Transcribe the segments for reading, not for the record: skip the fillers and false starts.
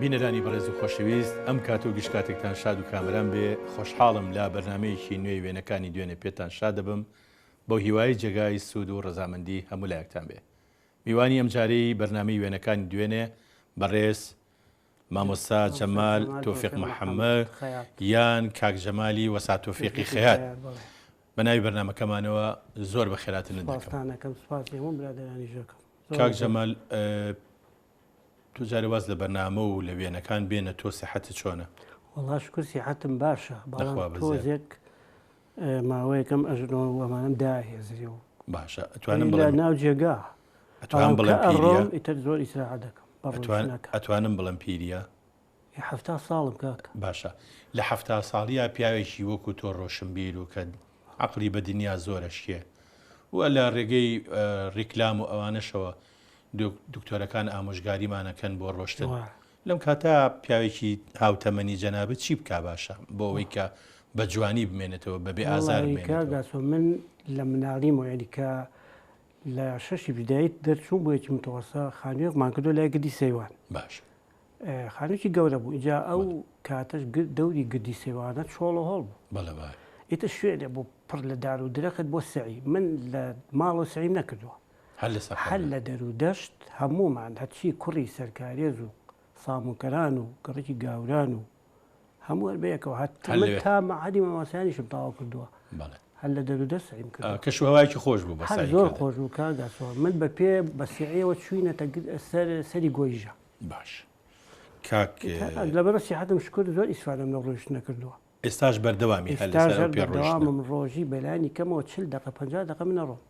بینەرانی بەڕێز و خۆشەویست ئەم کات و گشت کاتێکتان شاد و کامەران بێ خۆشحاڵم لە بەرنمەیەکی نوێی وێنەکانی دوێنێ پێتان شاد دەبم بەو هیوای جێگای سوود و ڕەزامەندی هەموو لایەکتان بێ میوانی ئەمجارەی بەرنامەی وێنەکانی دوێنێ بەڕێز مامۆستا جەمال تۆفیق محەممەد یان کاک جەمالی وەسا تۆفیقی خەیات بە ناوی بەرنامەکەمانەوە زۆر بە خێراتنت دەکەم. کاک جەمال تۆ جارێ واز لە بەرنامە و لە وێنەکان بێنە تۆ سیحەتت چۆنە؟ وەڵا شوکر سیحەتم باشە بەڵام تۆزێک ماوەیەکەم ئەژنۆ و ئەمانەم داهێزری و باشە ئەتوانم بڵێم ناو جێگا ئەتوانم بڵێم پیریە ئیتر زۆر ئیسراحە دەکەم ئەتوانم بڵێم پیریە حەفتا ساڵم کاک. باشە لە حەفتا ساڵیا پیاوێکی وەکو تۆ ڕۆشنبیر و کە عەقڵی بە دنیا زۆر ئەشکێ و لە ڕێگەی ڕیکلام و ئەوانەشەوە دکتۆرەکان ئامۆژگاریمان ئەکەن بۆ ڕۆشتن لەم کاتە پیاوێکی هاوتەمەنی جەنابت چی بکا باشە بۆ ئەوەی کە بە جوانی بمێنێتەوە بەبێ ئازار بمێنێتەوە؟ من لە مناڵیمەوە یعنی کە لە شەشی بدایت دەرچووم بۆ یەکی متوەسە خانوویەکمان کردو لای گردی سەیوان باش خانوویەکی گەورە بوو ئینجا ئەو کاتەش دەوری گردی سەیوانە چۆڵ و هۆڵ بوو بەڵێ بای ئیتر شوێنێ بوو پڕ لە دار و درەخت بۆ سەعی من لە ماڵەوە سەعیم نەکردووە هەر لە سەر هەر لە دەر و دەشت هەموومان هەرچی کوڕی سەرکارێز و ساموکەران و گەڕەکی گاوران و هەموو هەر بەیەکەوە هەتا هەر من لەوێ. تا مەعهەدی مامۆستایانیشم تەواو کردووە بەڵێ هەر لە دەر و دەشت سەعیم کردووە کەش و هەوایەکی خۆش بوو بە هەر سەعی زۆر کردن خۆش بوو کاک ئاسۆ من بە پێ بە سەعیەوە چووینەتە سەر سەری گۆیژە باش کاک لەبەر سیحەتم شکر زۆر ئیسفادەم لە ڕۆیشتنە کردووە. ئێستاش بەردەوامی هەر ئێستاش لەسەر هەر ئەو پێ ڕۆیشتنە؟ بەردەوامم ڕۆژی بەلانی کەمەوە 40 دەقە 50 دەقە من ئەڕۆم.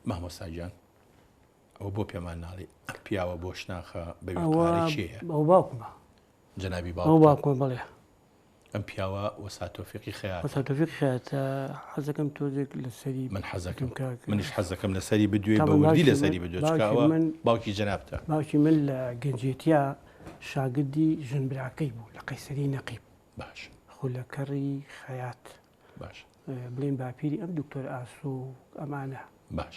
مامۆستا گیان ئەوە بۆ پێمان ناڵێی ئەم پیاوە بۆشناخە بە ئەوە ویقارە کێیە؟ ئەو باوکمە. جەنابی ئەو باوکتە؟ باوکمە بەڵێ. ئەم پیاوە وەسا تۆفیقی خەیاتە. وەسا تۆفیقی خەیاتە حەزەکەم تۆزێک لەسەری من حەزەکەم بم کاک. منیش حەزەکەم لەسەری بدوێی بە تەبعەن وردی باوکی من لەسەری بدوێ چونکە باوکی ئەوە من باوکی جەنابتە. باوکی من لە گەنجێتیا شاگردی ژن براکەی بوو لە قەیسەری نەقیب. باش. خولەکەڕی خەیات. باش. بڵێین باپیری ئەم دکتۆر ئاسۆ و ئەمانە. باش.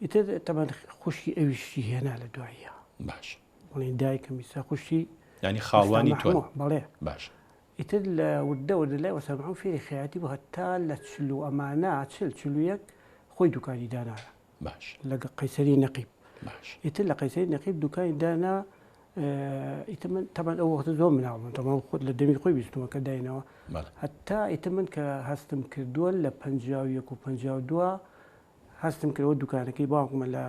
ئیتر تەبعەن خوشکی ئەویشی هێنا لە دواییە. باش. بڵێین دایکم ئیستا خوشکی یانی خاڵوانی تۆن. بەڵێ. باش. ئیتر لە وردە وردە لای وەستا محەموو فێری خەیاتی بوو هەتا لە چل و ئەمانە چل 41 خۆی دوکانی دانا. باش. لە قەیسەری نەقیب. باش. ئیتر لە قەیسەری نەقیب دوکانی دانا ئیتر من تەبعەن ئەو وەختە زۆر مناڵ بووم تەبعەن خۆت لە دەمی خۆی بیستوومە کە داینەوە. بەڵێ. هەتا ئیتر من کە هەستم کردووە لە 51 و 52 هەستم کرد ئەوە دوکانەکەی باوکمە لە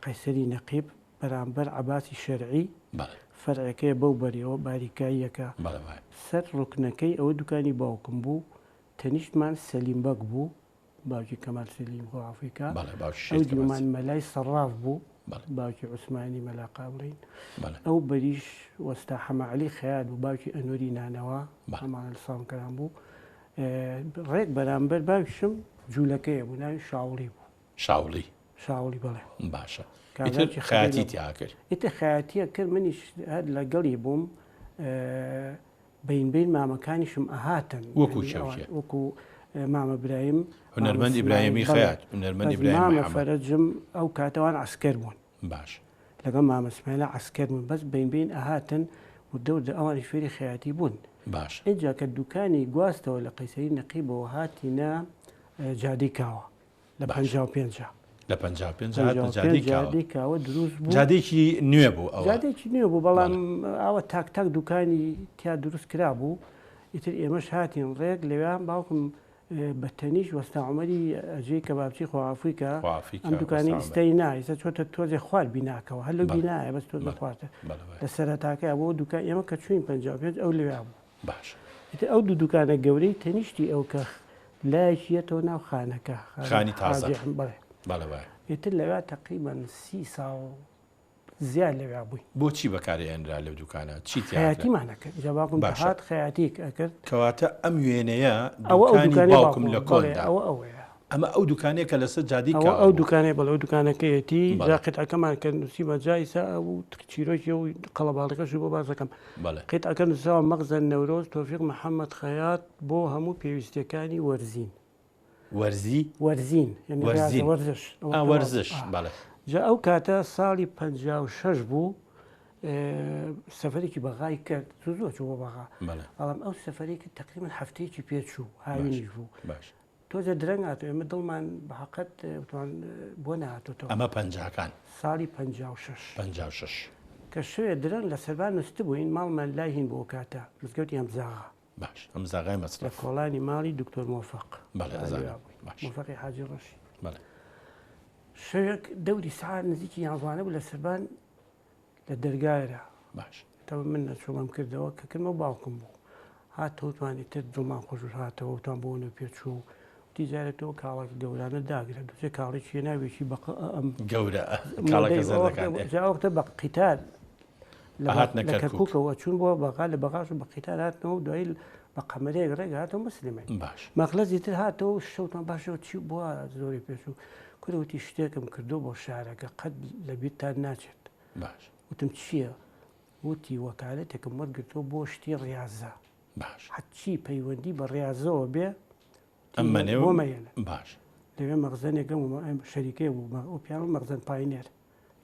قەیسەری نەقیب بەرامبەر عەباسی شەرعی فەرعەکەیە بەو بەریەوە باریکاییەکە سەر ڕوکنەکەی ئەوە دوکانی باوکم بوو تەنیشتمان سەلیم بەگ بوو باوکی کەمال سەلیم خۆ ئافریکا ئەو دیومان مەلای سەڕاف بوو باوکی عوسمانی مەلا قابڵین ئەو بەریش وەستا حەمەعەلی خەیات بوو باوکی ئەنوەری نانەوا هەمانە لە ساڵکەران بوو ڕێک بەرامبەر باوکیشم جوولەکەیە بوو ناوی شاوڵی بوو. شاوڵی. شاوڵی بەڵێ. باشە ئیتر خەیاتی تیا کرد. ئیتر خەیاتیە کرد منیش هەر لەگەڵی بووم بەین بەین مامەکانیشم ئەهاتن وەکو چێوکێ وەکو مامە برایم هونەرمەند ئیبراهیمی خەیات هونەرمەند ئیبراهیم مامە فەرەجم ئەو کاتەوان عەسکەر بوون. باش. لەگەڵ مامە سمایلە عەسکەر بوون بەس بەین بەین ئەهاتن وردە وردە ئەوانیش فێری خەیاتی بوون. باش. ئینجا کە دوکانی گواستەوە لە قەیسەری نەقیبەوە هاتینە جادەی کاوە لە باش. 55 لە 55 هاتنە جادەی 55 کاوە. جادەی کاوە دروست بوو. جادەیەکی نوێ بوو ئەوە. جادەیەکی نوێ بوو بەڵام بەڵێ. ئاوە تاک تاک دوکانی تیا دروست کرابوو. ئیتر ئێمەش هاتین ڕێک لەوێ باوکم بە تەنیشت وەستا عومەری ئەجێی کەبابچی خوا عەفوی کە خوا عەفوی ئەم کە دوکانەی وەستا عومەر. ئیستای نا ئیستا چۆتە تۆزێ خوار بیناکەوە هەر لەو بەڵێ بینایە بەس تۆزێ بەڵێ خوارتر بەڵێ بەڵێ. لە سەرەتاکەیا بۆ دوکان ئێمە کە چووین 55 ئەو لەوێ بوو. باش. ئیتر ئەو دوو دوکانە گەورەی تەنیشتی ئەو کە لایەکی یەتەوە ناو خانەکە خانی خانی تازە. حاجی ئەحمەد بەڵێ. بەڵێ وایە. ئیتر لەوێ تەقریبەن 30 ساڵ زیاد لەوێ بووین. بۆچی بەکارئێنرا لەو دوکانە؟ چی تیا ئەکرا؟ خەیاتیمان ئەکرد. جا باوکم باشە. دەهات خەیاتیک ئەکرد. کەواتە ئەم وێنەیە ئەوە ئەو دوکانی دوکانەی باوکم باوکمە. لە بەڵێ کۆندا. ئەوە ئەوەیە. ئەمە ئەو دوکانەیە کە لەسەر جادەی ئەوە کاوە ئەو بوو. دوکانەیە بەڵێ ئەو دوکانەکەیەتی. جا بەڵێ. قیتعەکەمان کە نووسیمە جا ئیسا ئەو چیرۆکی ئەو قەڵەباڵەکەشی بۆ باس دەکەم. بەڵێ. قیتعەکە نووسراوە مەخزەن نەورۆز تۆفیق محەمەد خەیات بۆ هەموو پێویستییەکانی وەرزین. وەرزی؟ وەرزین یعنی وەرزین. وەرزش وەرزش بەڵێ. جا ئەو کاتە ساڵی 56 بوو. سەفەرێکی بەغای کرد زوو زوو چوو بۆ بەغا بەڵام ئەو سەفەرێک کرد تقریبا هەفتەیەکی پێچوو هاوینیش بوو باش تۆزە درەنگ هاتو ئێمە دڵمان بە حقت وتمان بۆ نهاتۆتەوە ئەمە پەنجاکان ساڵی 56 56 کە شوێ درەنگ لە سەربان نووسبووین ماڵمان لای هین بۆ کاتە مزگەوتی هەمزاغا باش هەمزاغای مەسرەف لە کۆڵانی ماڵی دکتۆر مۆفەق بەڵێ ئەزانم باش مۆفەقی حاجی ڕەشی بەڵێ شەوێک دەوری سەعات نزیکی یانزانە بوو لە سەربان لە دەرگایرا باش تەوە من نەچوومم کردەوە کە کردمەوە باوکم بوو هاتەوە توانی تر دڵمان خۆش هاتەوە وتان بۆ نە پێچوو وتی جارێ تۆ کاڵەکە گەورانە داگرە دوسێ کاڵێکی ناوێکی بە ئەم گەورە کاڵەکە زەردەکان جاوەختە بە قیتار لە هاتنە کەرکووکەوە چوون بۆ بەغا لە بەغاش بە قیتار هاتنەوە دوایی بە قەمەرێک ڕێک هاتەوە مسلمێن باش مەخلەزی تر هاتەوە شەوتمان باشەوە چی بووە زۆری پێشوو کورە وتی شتێکم کردو بۆ شارەکە قەت لە بیرتان ناچێت باش وتم چییە وتی وەکالەتێکم وەرگرتووە بۆ شتی ڕاضە باش هەرچی پەیوەندی بە ڕاضەوە بێ ئەمەنێ بۆ مەیەنە باش لەوێ مەخزەنێکم شەریکەی بوو ئەو پیاوە مەخزەن پاینێر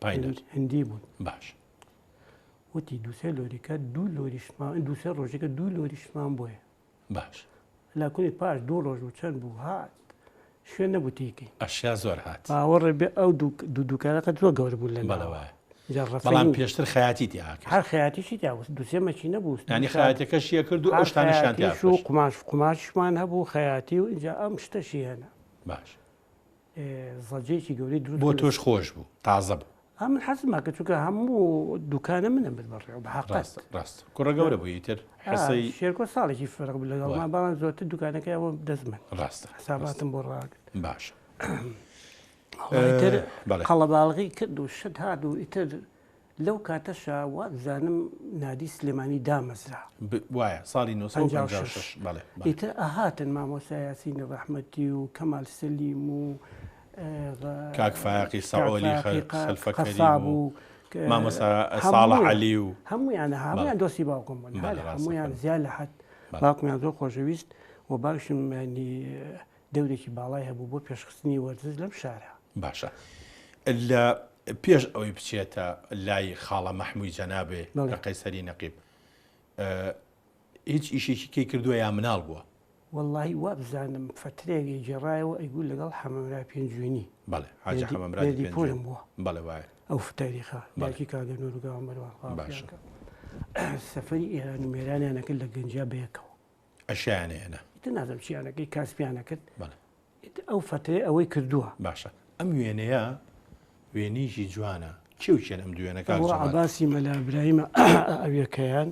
پاینەر هندی بوون باش وتی دوسێ لۆریکە دوو لۆریشمان دوسێ ڕۆژێکە دوو لۆریشمان بۆیە باش لاکونی پاش دوو ڕۆژ و چەند بوو هات شوێن نەبوو تێکەی ئەشیا زۆر هات باوەڕێ بێ ئەو دوو دووکانە قەت زۆر گەورە بوو لە بەڵێ وایە بەڵام پێشتر خەیاتی تیا کرد هەر خەیاتیشی تیا بوو دوو سێ مەکینە بوو یانی خەیاتەکەشی ئەکرد و ئەو شتانەشیان تیا و قوماش قوماشمان هەبوو خەیاتی و ئینجا ئەم شتەشی هێنا باش زەجێکی گەورەی دروست بۆ تۆش خۆش بوو تازە بوو من حەزم کرد چونکە هەموو دوکانە منم برد بەڕێوە بە حەقەت ڕاست ڕاست کوڕە گەورە بوو ئیتر حسەی شێرکۆ ساڵێکی فەرق بوو لەگەڵمان بەڵام زۆرتر دوکانەکەی ئەوە دەست من ڕاستە حساباتم بۆ ڕاگرت باش ئیتر قەڵەباڵغی کرد و شت هات و ئیتر لەو کاتەشا وابزانم نادی سلێمانی دامەزرا. وایە ساڵی 956 بەڵێ. ئیتر ئەهاتن مامۆستا یاسینی ڕەحمەتی و کەمال سەلیم و کاک فایەقی سەعۆلی خەلفە کەریم و مامۆستا ساڵح عەلی و هەموویان هەموویان دۆستی باوکم بوون هەموویان زیاد لە حەد باوکمیان زۆر خۆشەویست و باوکشم ینی دەورێکی باڵای هەبوو بۆ پێشخستنی وەرزش لەم شارە. باشە لە پێش ئەوەی بچێتە لای خاڵە مەحمووی جەنابێ لە قەیسەری نەقیب هیچ ئیشێکی کەی کردووە یا مناڵ بووە؟ وەڵڵاهی وابزانم فەترەیەک ئەیگێڕایەوە ئەیگوو لەگەڵ حەمەمرا پێنجوێنی بەڵێ حاجی حەمەمرادی مێردی پۆلم پێنجوێنی بووە بەڵێ وایە ئەو تاریخە بەڵێ دایکی کاکە نور و کاکە مەروان خوا باشە عافیان کە سەفەری ئێران و مێرانیان ئەکرد لە گەنجیا بەیەکەوە. ئەشیایان ئەهێنا. ئیتر نازانم چیان ئەکرد کاسپیان ئەکرد. بەڵێ. ئیتر ئەو فەترەیە ئەوەی کردووە. باشە ئەم وێنەیە وێنەیەکی جوانە کێ و کێن ئەم دوو وێنە کاک ئەوە جەمال؟ عەباسی مەلا ئیبراهیمە ئەویەکەیان.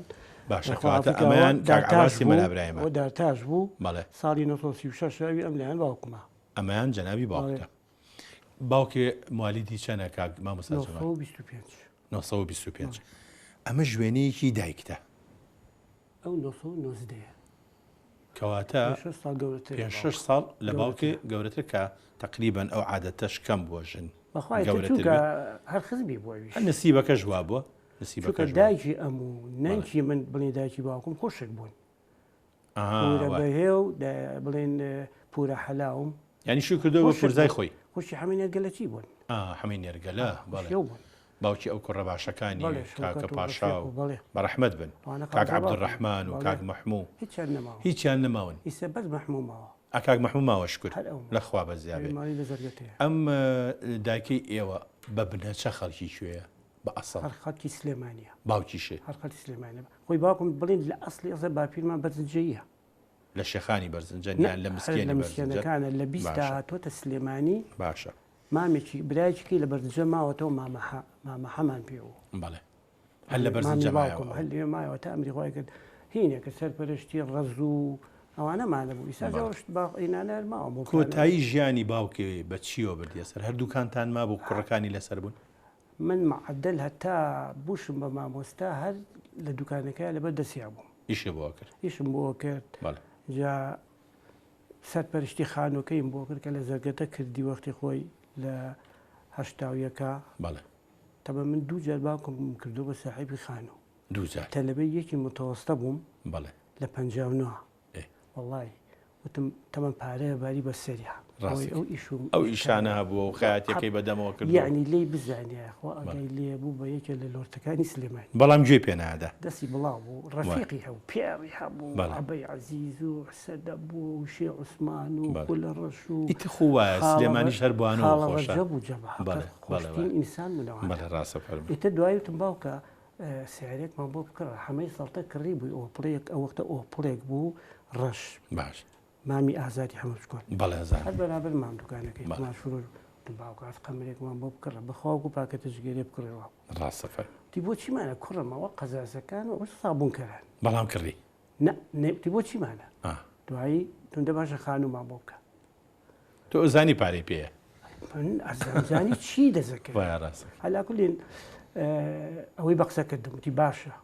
باشە خوا کەواتە عەفوی کا ئەوە ئەمەیان کاک دارتاش عەباسی بوو مەلا ئیبراهیمە. ئەوە دارتاش بوو بەڵێ. ساڵی 936 ئەوی ئەم لایەن باوکمە. ئەمەیان جەنابی بەڵێ. باوکتە. باوکێ موالیدی چەنە کاک مامۆستا جەمال؟ 925. 925. بەڵێ. ئەمەش وێنەیەکی دایکتە. ئەو 919 یە. کەواتە پێنج شەش ساڵ گەورەترە لە پێنج شەش باوکم. ساڵ لە باوکێ گەورەترە. گەورەترە کە تەقریبەن ئەو عادەتەش کەم بووە ژن بەخوا ئیتر گەورەتر چونکە بێ. هەر خزمی بوو ئەویش. هەر نسیبەکەش وا بووە چونکە نسیبەکەش وا بووە. دایکی ئەم و بەڵێ. نەنکی من بڵێن دایکی باوکم خوشک بوون. ئەها پورە وایە. بەهێ و بڵێن پورە حەلاوم. یانی شووی کردووە بە خوشک پورزای بوون. خۆی. خوشکی حەمەی نێرگەلەچی بوون. ئا حەمەی نێرگەلە ئا بەڵێ. خوشکی ئەو بوون. باوکی ئەو کوڕە باشەکانی بەڵێ کاکە شەوکەت و پاشا ڕەفیق و و بەڵێ. بەڕەحمەت بن ئەوانە کاک قازی باوکم بوون. عەبدولڕەحمان و بەڵێ. کاک مەحموو هیچیان نەماون. هیچیان نەماون. ئیستا بەس مەحموو ماوە. ئا کاک مەحموو ماوە شکر هەر ئەو لە ماوە. خوا بەزیا ئەوی بێ. ماڵی لە زەرگەتەیە. ئەم دایکەی ئێوە بە بنەچە خەڵکی کوێیە بە ئەسڵ؟ هەر خەڵکی سلێمانییە. باوکیشێ؟ هەر خەڵکی سلێمانییە. خۆی باوکم بڵێن لە ئەسڵی ئەسڵ باپیرمان بەرزنجەییە. لە شێخانی بەرزنجەن نە یان لە هەر مسکێنی لە بەرزنجەن؟ مسکێنەکانە لە بیستا باشە. هاتۆتە سلێمانی. باشە. مامێکی برایەکی کەی لە بەرزنجە ماوەتەوە مامە حە مامە حەمان پێ بوو. بەڵێ. هەر لە مامی بەرزنجە مایەوە باوکم ئەو. هەر لەوێ مایەوە تا ئەمری خوای کرد هینێکە سەرپەرشتی ڕەز و ئەوانەمانە بوو ئیستا بەڵێ. جا شت باخ ئینانە هەر ماوە بۆ کانە. کۆتایی ژیانی باوکێ بە چییەوە بردیە سەر؟ هەر دووکانتان مابوو کوڕەکانی لەسەر بوون؟ من مەعەدەل هەتا بووشم بە مامۆستا هەر لە دوکانەکەیا لەبەر دەستیا بووم. ئیشێ بۆ ئەکرد؟ ئیشم بۆ ئەکرد. بەڵێ. جا سەرپەرشتی خانووەکەیم بۆ کرد کە لە زەرگەتە کردی وەختی خۆی لە هەشتا و یەکا. بەڵێ. تەبعەن من دوو جار باوکم کردووە بە ساحێبی خانوو. دوو جار. تەلەبەی یەکی متەوەستە بووم. بەڵێ. لە 59. ئێ. وەڵای وتم تەمەن پارەیە باری بە سەریا. ئەوەی ئەو ئیش و ئەو ئیشانە هەبووە و خەیاتیەکەی بە دەمەوە کردووە. یەعنی لێی بزانیایە خوا ئاگای لێ بوو بە یەکێ لە لۆرتەکانی سلێمانی. بەڵام گوێی پێ نادا. دەستی بڵاو بوو، ڕەفیقی هەبوو، پیاوی هەبوو، عەبەی عەزیز و سەدە بوو و شێ عوسمان و خولە ڕەش و ئیتر خۆ وایە سلێمانیش هەر بۆ ئەوانەوە خاڵە خۆشە. ڕەجەب و جەماعەت خۆشترین ئینسان بوو لەوانە. بەڵێ ڕاستە فەرموو. ئیتر دوایی وتم باوکە سەیارەیەکمان بۆ بکڕە، حەمەی سەڵتە کڕیبووی ئۆپڵێک، ئەو وەختە ئۆپڵێک بوو ڕەش. باش. مامی ئازادی حەمە بچکۆل. بەڵێ ئەزانم. هەر بەرابەر مام دوکانەکەی قوماش فرۆش بوو. وتم باوکە هەر قەمرێکمان بۆ بکڕە بەخوا وەکو پاکەتە جگەرەیە بکڕێ وابوو. ڕاستە فەرموو. وتی بۆ چیمانە کوڕم ئەوە قەزازەکان و ئەوە سابوونکەران. بەڵام کڕی. نا نە وتی بۆ چیمانە. دوایی وتم دە باشە خانوومان بۆ بکە. تۆ ئەزانی پارەی پێیە. من ئەزانی چی دەزەکەوێ. وایە ڕاستە. عەلا کولین ئەوەی بە قسە کردم وتی باشە.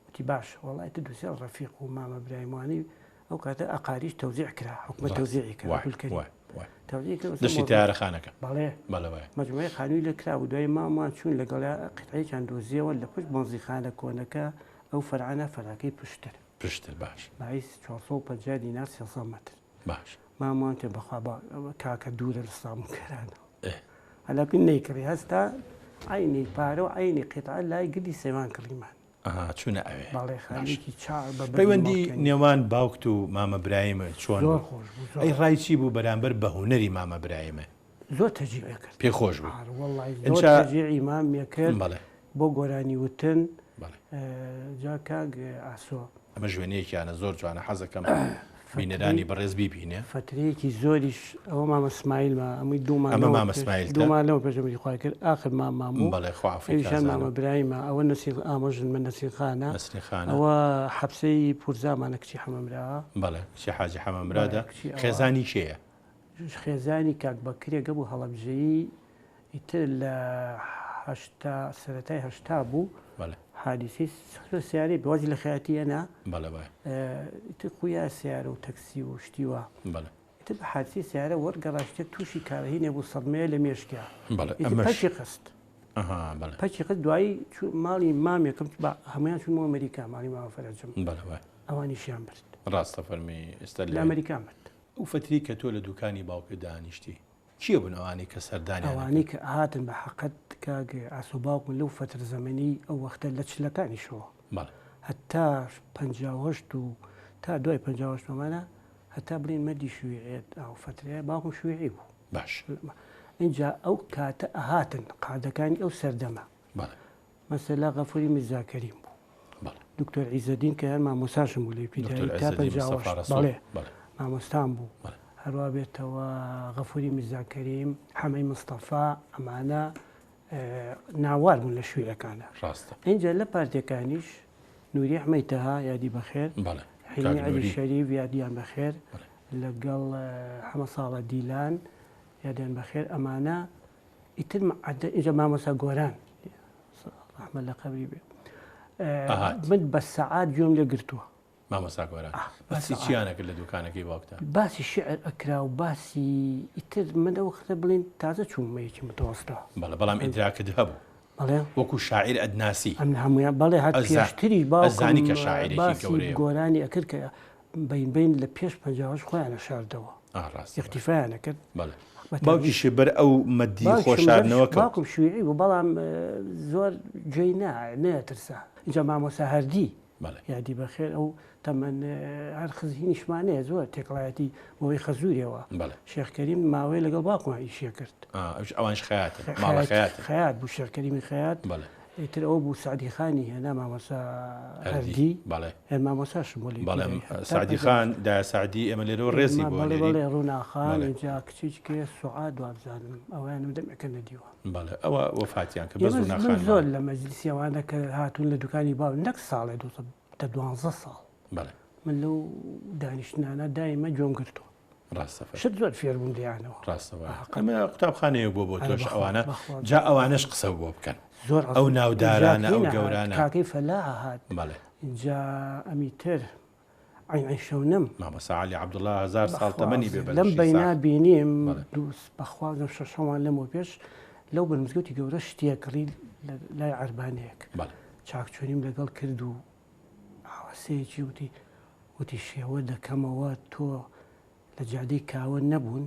وتی باشە وەڵا ئیتر دوسێ ڕەفیق و مامە برایمانی ئەو کاتە ئەقاریش تەوزیع کرا حکومەت تەوزیعی کرد عەبدولکەریم تەوزیع کرد دەشتی تەیارەخانەکە بەڵێ بەڵێ وایە مەجموعەی خانووی لێ کرا و دوای مامان چوون لەگەڵ قیتعەیەکیان دۆزیەوە لە پشت بەنزیخانە کۆنەکە ئەو فەرعانە فەرعەکەی پشتر پشتر باش بایی 450 دینار 300 مەتر باش مامان تێ بەخوا با کاکە دوورە لە سامکەرانە هەلاکن نەیکڕی هەستا عینی پارە و عینی قیتعە لای گردی سەیوان کڕیمان ئەها چوونە ئەوێ. بەڵێ خانوویەکی چاک بە بەردی پەیوەندی مۆڵکەنی. نێوان باوکت و مامە برایم چۆن زۆر بوو؟ خۆش بوو زۆر. ئەی ڕای چی بوو بەرامبەر بە هونەری مامە برایم؟ زۆر تەجیعی کرد. پێی خۆش بوو. ئارە وەڵڵاهی زۆر ئینجا تەجیعی مامی کرد بەڵێ. بۆ گۆرانی وتن. بەڵێ. جا کاک ئاسۆ. ئەمەش وێنەیەکیانە زۆر جوانە حەزەکەم بینەرانی بەڕێز بیبینێ. فەترەیەکی زۆریش ئەوە مامە سمایلمە ئەمەی دوومان ئەمە مامە سمایلتە؟ دوومان لەوە پێش ئەمری خوای کرد ئاخر ماممان بوو بەڵێ خوا عەفوی کا ئەویشان مامە زانم. برایمە ئەوە نەسرین ئامۆژنمە نەسرین خانە نەسرین خانە. ئەوە حەپسەی پورزامانە کچی حەمەمرا. بەڵێ کچی حاجی حەمەمرادە بەڵێ کچی ئەوە. خێزانی کێیە؟ خێزانی کاک بەکرێگە بوو هەڵەبجەیی ئیتر لە هەشتا سەرەتای هەشتا بوو بەڵێ. حادیسەی سیارەی بێ وازی لە خەیاتی هێنا بەڵێ وایە. ئیتر خویا سیارە و تەکسی و شتی وا. بەڵێ. ئیتر بە حادیسەی سیارە وەرگەڕا شتێک تووشی کارەهینێ بوو سەدمەیە لە مێشکیا. بەڵێ ئیتر ئەمەش. پەکی خست. ئەها بەڵێ. پەکی خست دوایی چوو ماڵی مامێکم با هەموویان چوون بۆ ئەمریکا ماڵی مامە فەرەجم. بەڵێ وایە. ئەوانیشیان برد. ڕاستە فەرمی ئێستا لە ئەمریکا مرد. ئەو فەترەی کە تۆ لە دوکانی باوکت دانیشتی کێ بوون ئەوانەی کە سەردانیان ئەوانەی ئەکرد؟ کە هاتن بە حەقت کاک ئاسۆ باوکم لەو فەترە زەمەنی ئەو وەختە لە چلەکانیشەوە بەڵێ. هەتا 58 و تا دوای 58 ئەمانە هەتا بڵێین مەردی شویعیەت ئەو فەترەیە باوکم شویعی بوو. باش. ئینجا ئەو کاتە ئەهاتن قادەکانی ئەو سەردەمە. بەڵێ. مەسەلا غەفوری میرزا کەریم بوو. بەڵێ. دکتۆر عیزەدین کە هەر مامۆستاشم بوو لە ئیبتیدایی دکتۆر تا عیزەدین مستەفا 58 ڕەسوڵ. بەڵێ بەڵێ. مامۆستام بوو. بەڵێ. هەروا بێتەوە غەفوری میرزا کەریم، حەمەی مستەفا ئەمانە ناوار بوون لە شویعەکانە. ڕاستە. ئینجا لە پارتیەکانیش نوری ئەحمەی تەها یادی بەخێر، بەڵێ. حیلمی کاک عەلی نوری. شەریف یادیان بەخێر، بەڵێ. لەگەڵ حەمە ساڵە دیلان یادیان بەخێر ئەمانە ئیتر مەعەدە ئینجا مامۆستا گۆران ڕەحمەت لە قەبری بێ ئەهات. من بە سەعات گوێم لێ گرتووە. مامۆستا گۆران بە باسی سەعات. چیان ئەکرد لە دوکانەکەی باوکتا؟ باسی شعر ئەکرا و باسی ئیتر من ئەو وەختە بڵێن تازە چوومە یەکی متەوەستەوە. بەڵێ بەڵام ئیدراکت هەبوو. بەڵێ. وەکوو شاعیر ئەتناسی. ئەمن هەموویان بەڵێ هەر ئەزا پێشتریش باوکم ئەزانی کە شاعیرێکی باسی گەورەیە. گۆرانی ئەکرد کە بەین بەین لە پێش 58 خۆیان ئەشاردەوە. ئا ڕاستە. ئیختیفایان ئەکرد. بەڵێ. بە تەنیشت باوکیشی بەر ئەو مەدی باوکم بەر خۆشاردنەوە کەوت. باوکم شویعی بوو بەڵام زۆر گوێی نا نەیەترسا. ئینجا مامۆستا هەردی بەڵێ. یادی بەخێر ئەو تەمەن هەر خزینیشمانەیە زۆر تێکەڵایەتی بەوەی خەزوورێەوە. بەڵێ. شێخ کەریم ماوەیە لەگەڵ باوکمان ئیشێ کرد. ئا ئەویش ئەوانیش خەیاتن. ماڵە خەیات خەیاتن. خەیات بوو شێخ کەریمی خەیات. بەڵێ. ئیتر ئەوە بوو سەعدی خانی هێنا مامۆستا هەردی. هەردی. بەڵێ. هێن مامۆستاشم بۆ لێ بەڵێ پیرایی هەتا سەعدی پەنجا خان دایە سەعدی ئێمە لێرەوە ڕێزی بۆ بەڵێ ئەنێرین. بەڵێ ڕووناخان بەڵێ. ئینجا کچێکی سوعاد وابزانم ئەوەیانم دەمێکە نەدیوە. بەڵێ ئەوە وەفاتیان کرد بەس ئێمە من ڕووناخان زۆر ماوە. لە مەجلیسی ئەوانە کە هاتوون لە دوکانی باو نەک ساڵێ دوو تا دوانزە ساڵ. بەڵێ. من لەو دانیشتنانە دایمە گوێم گرتووە. ڕاستە فەرموو. شت زۆر فێر بووم لێیانەوە. ڕاستە وایە. حەقە. ئەمە قوتابخانەیەک بووە بۆ ئەرێ تۆش بەخوا، ئەوانە بەخوا. جا ئەوانەش قسە بۆ بکەن. زۆر ئەو ئەزم. ناودارانە ئەو ئینجا کەی نەهات؟ گەورانە. کاکەی فەلاح هات. بەڵێ. ئینجا ئەمی تر عەین عەین شەونم. مامۆستا عەلی عەبدوڵڵا هەزار ساڵ بەخوا تەمەنی بێ لەم بەلەشی بەینا ساغ. بینیم بەڵێ. دووس بەخوا زم شەشەوان لەمەوە پێش لەو بەر مزگەوتی گەورە شتیە کڕی لە لای عەربانەیەک. بەڵێ. چاکچوونیم لەگەڵ کرد و ئاواسەیەکی وتی وتی شێوە دەکەمەوە تۆ. لە جادەی کاوە نەبوون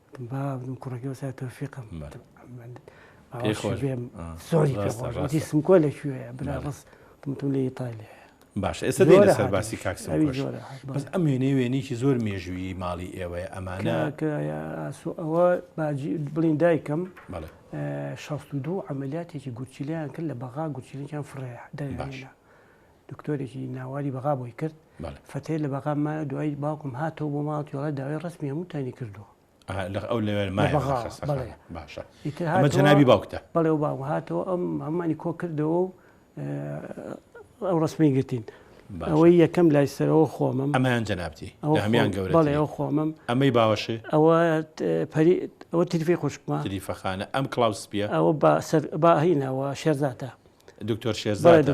وتم بابم کوڕەکەی وەسا تۆفیقم بێم زۆری پێ خۆش وتی سمکۆ لە کوێیە برا ڕست وتم لە ئیتالیایە. باشە ئێستا دێینە سەر باسی کاک سمکۆش بەس ئەم وێنەیە وێنەیەکی زۆر مێژوویی ماڵی ئێوەیە ئەمانە کاکە ئاسۆ ئەوە باجی بڵین دایکم 62 عملیاتێکی گورچیلیان کرد لە بەغا گورچیلێکیان فڕێ دەریان دکتۆرێکی ناواری بەغا بۆی کرد فەتەی لە بەغا مایە دوایی باوکم هاتەوە بۆ ماڵ تیۆڵە داوای ڕسمی هەمووتانی کردووە ئەو لەوێ باشە ئەمە جەنابی باوکتە بەڵێ و باوکم هاتەوە ئەم هەمانی کۆ کردەوە و ئەو ڕسمی گرتین ئەوەی یەکەم لای سەرەوە خۆمم ئەمەیان جەنابتی هەمیان گەورە بەڵێ ئەو خۆمم ئەمەی باوەشێ ئەوە پەری ئەوە تریفەی خوشکمە تریفەخانە ئەم کڵاو سپیە ئەوە با سەر با هینەوە شێرزاتە دکتۆر شێرزاد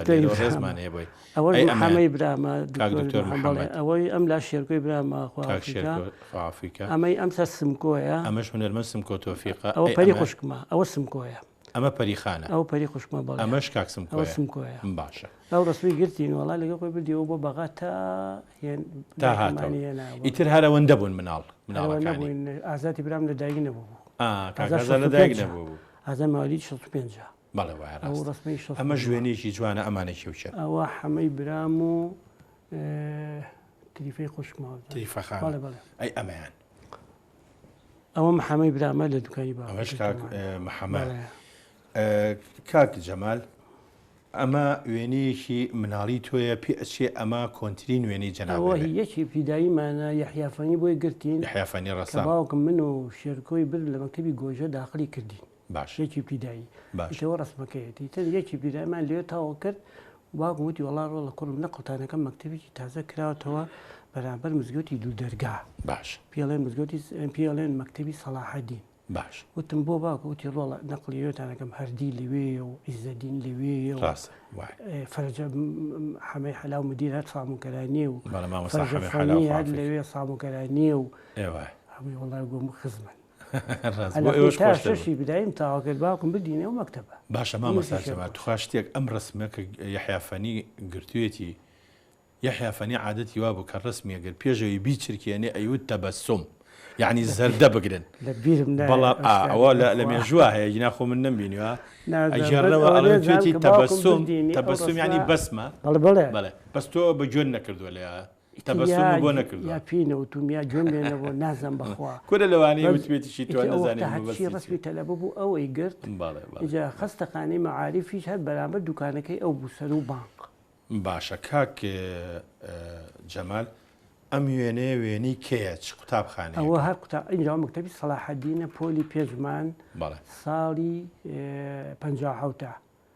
ڕێزمان هەیە بۆی ئەوەش محەمەی برامە کاک دکتۆر محەمەد ئەوەی ئەم لا شێرکۆی برامە کاک شێرکۆ خوافیکە ئەمەی ئەم سەر سمکۆیە ئەمەش هونەرمەند سمکۆ تۆفیقە ئەوە پەری خوشکمە ئەوە سمکۆیە ئەمە پەریخانە ئەو پەری خوشکمە بەڵێ ئەمەش کاک سمکۆیە ئەوە سمکۆیە باشە ئەو ڕسمی گرتین وەڵا لەگەڵ خۆی بردیەوە بۆ بەغا تا هێن تا هاتەوە ئیتر هەر ئەوەندە بوون مناڵ مناڵەکانی ئازادی برام لە دایک نەبوو کاک ئازاد لە دایک نەبوو ئازاد مالید 65 بەڵێ وایە ڕاستە. ئەمەش وێنەیەکی جوانە ئەمانە کێ و کێن؟ ئەوە حەمەی برام و تریفەی خوشکمە. تریفە خان. بەڵێ بەڵێ. ئەی ئەمەیان؟ ئەوە محەمەی برامە لە دوکانی باوکم. ئەمەش کاک محەمە. کاک جەمال ئەمە وێنەیەکی مناڵی تۆیە پێ ئەچێ ئەمە کۆنترین وێنەی جەنابت ئەوە هی یەکی ئیبتیداییمانە یەحیا فەنی بۆی گرتین. یەحیا فەنی ڕەسام. کە باوکم من و شێرکۆی برد لە مەکتەبی گۆژە داخلی کردین. باش. یەکی ئیبتیدایی. باش. ئیتر ڕەسمەکەیەتی. ئیتر یەکی ئیبتیداییمان لەوێ تەواو کرد. باوکم وتی وەڵا ڕۆڵە کوڕم نەقڵتانەکەم مەکتەبێکی تازە کراوەتەوە بەرامبەر مزگەوتی دوو دەرگا. باش. پێڵێن مزگەوتی پێڵێن مەکتەبی سەڵاحەدین. باش. وتم بۆ باوکە وتی ڕۆڵە نەقڵی ئێوەتانەکەم هەردی لەوێیە و عیزەدین لەوێیە و ڕاستە وایە. فەرەجە حەمەی حەلاو مدیر هەر ساموکەرانییە و بەڵێ مامۆستا فەرەجە حەمەی حەلاو فەنی هەر خوافیک. لەوێ ساموکەرانییە و ئێ وایە. هەمووی وەڵا گوم خزمن. ڕاست بۆ ئێوەش تا خۆشتر بوو. شەشی بدایم تەواو کرد باوکم بردینە ئەو مەکتەبە. باشە مامۆستا جەمال توخوا شتێک ئەم ڕەسمە کە یەحیا فەنی گرتویەتی یەحیا فەنی عادەتی وابوو کە ڕەسمی ئەگرت پێش ئەوی بیچرکێنێ ئەیوت تەبەسوم یەعنی زەردە بگرن لە بیرم نایە بەڵام ئەو ئا شتانە ئەوە لە لە بەخوا. مێژووا هەیە گینا خۆ من نەمبینیوە نازانم بەس ئەگێڕنەوە ئەوەنە ئەڵێن زانم توێتی کە باوکم تەبەسوم بردینی ئەو تەبەسوم یەعنی ڕەسمە بەسمە بەڵێ بەڵێ بەڵێ بەس تۆ بە گوێت نەکردووە لە ئیتر تەبەسوم یا بۆ نەکردووە. یا پێی نەوتوم یا گوێم لێ نەبووە نازانم بەخوا. کورە لەوانەیە بەس وتبێتیشی تۆ ئیتر ئەو نەزانی وەختە هەرچی مەبەستی چیە. ڕەسمی تەلەبە بوو ئەوەی گرت بەڵێ بەڵێ. ئینجا خەستەخانەی مەعاریفیش هەر بەرامبەر دوکانەکەی ئەو بوو سەروو بانق. باشە کاک جەمال ئەم وێنەیە وێنەی کێیە چ قوتابخانەیەکە؟ ئەوە هەر قوتا ئینجا مەکتەبی سەڵاحەدینە پۆلی پێنجمان بەڵێ. ساڵی 57ە.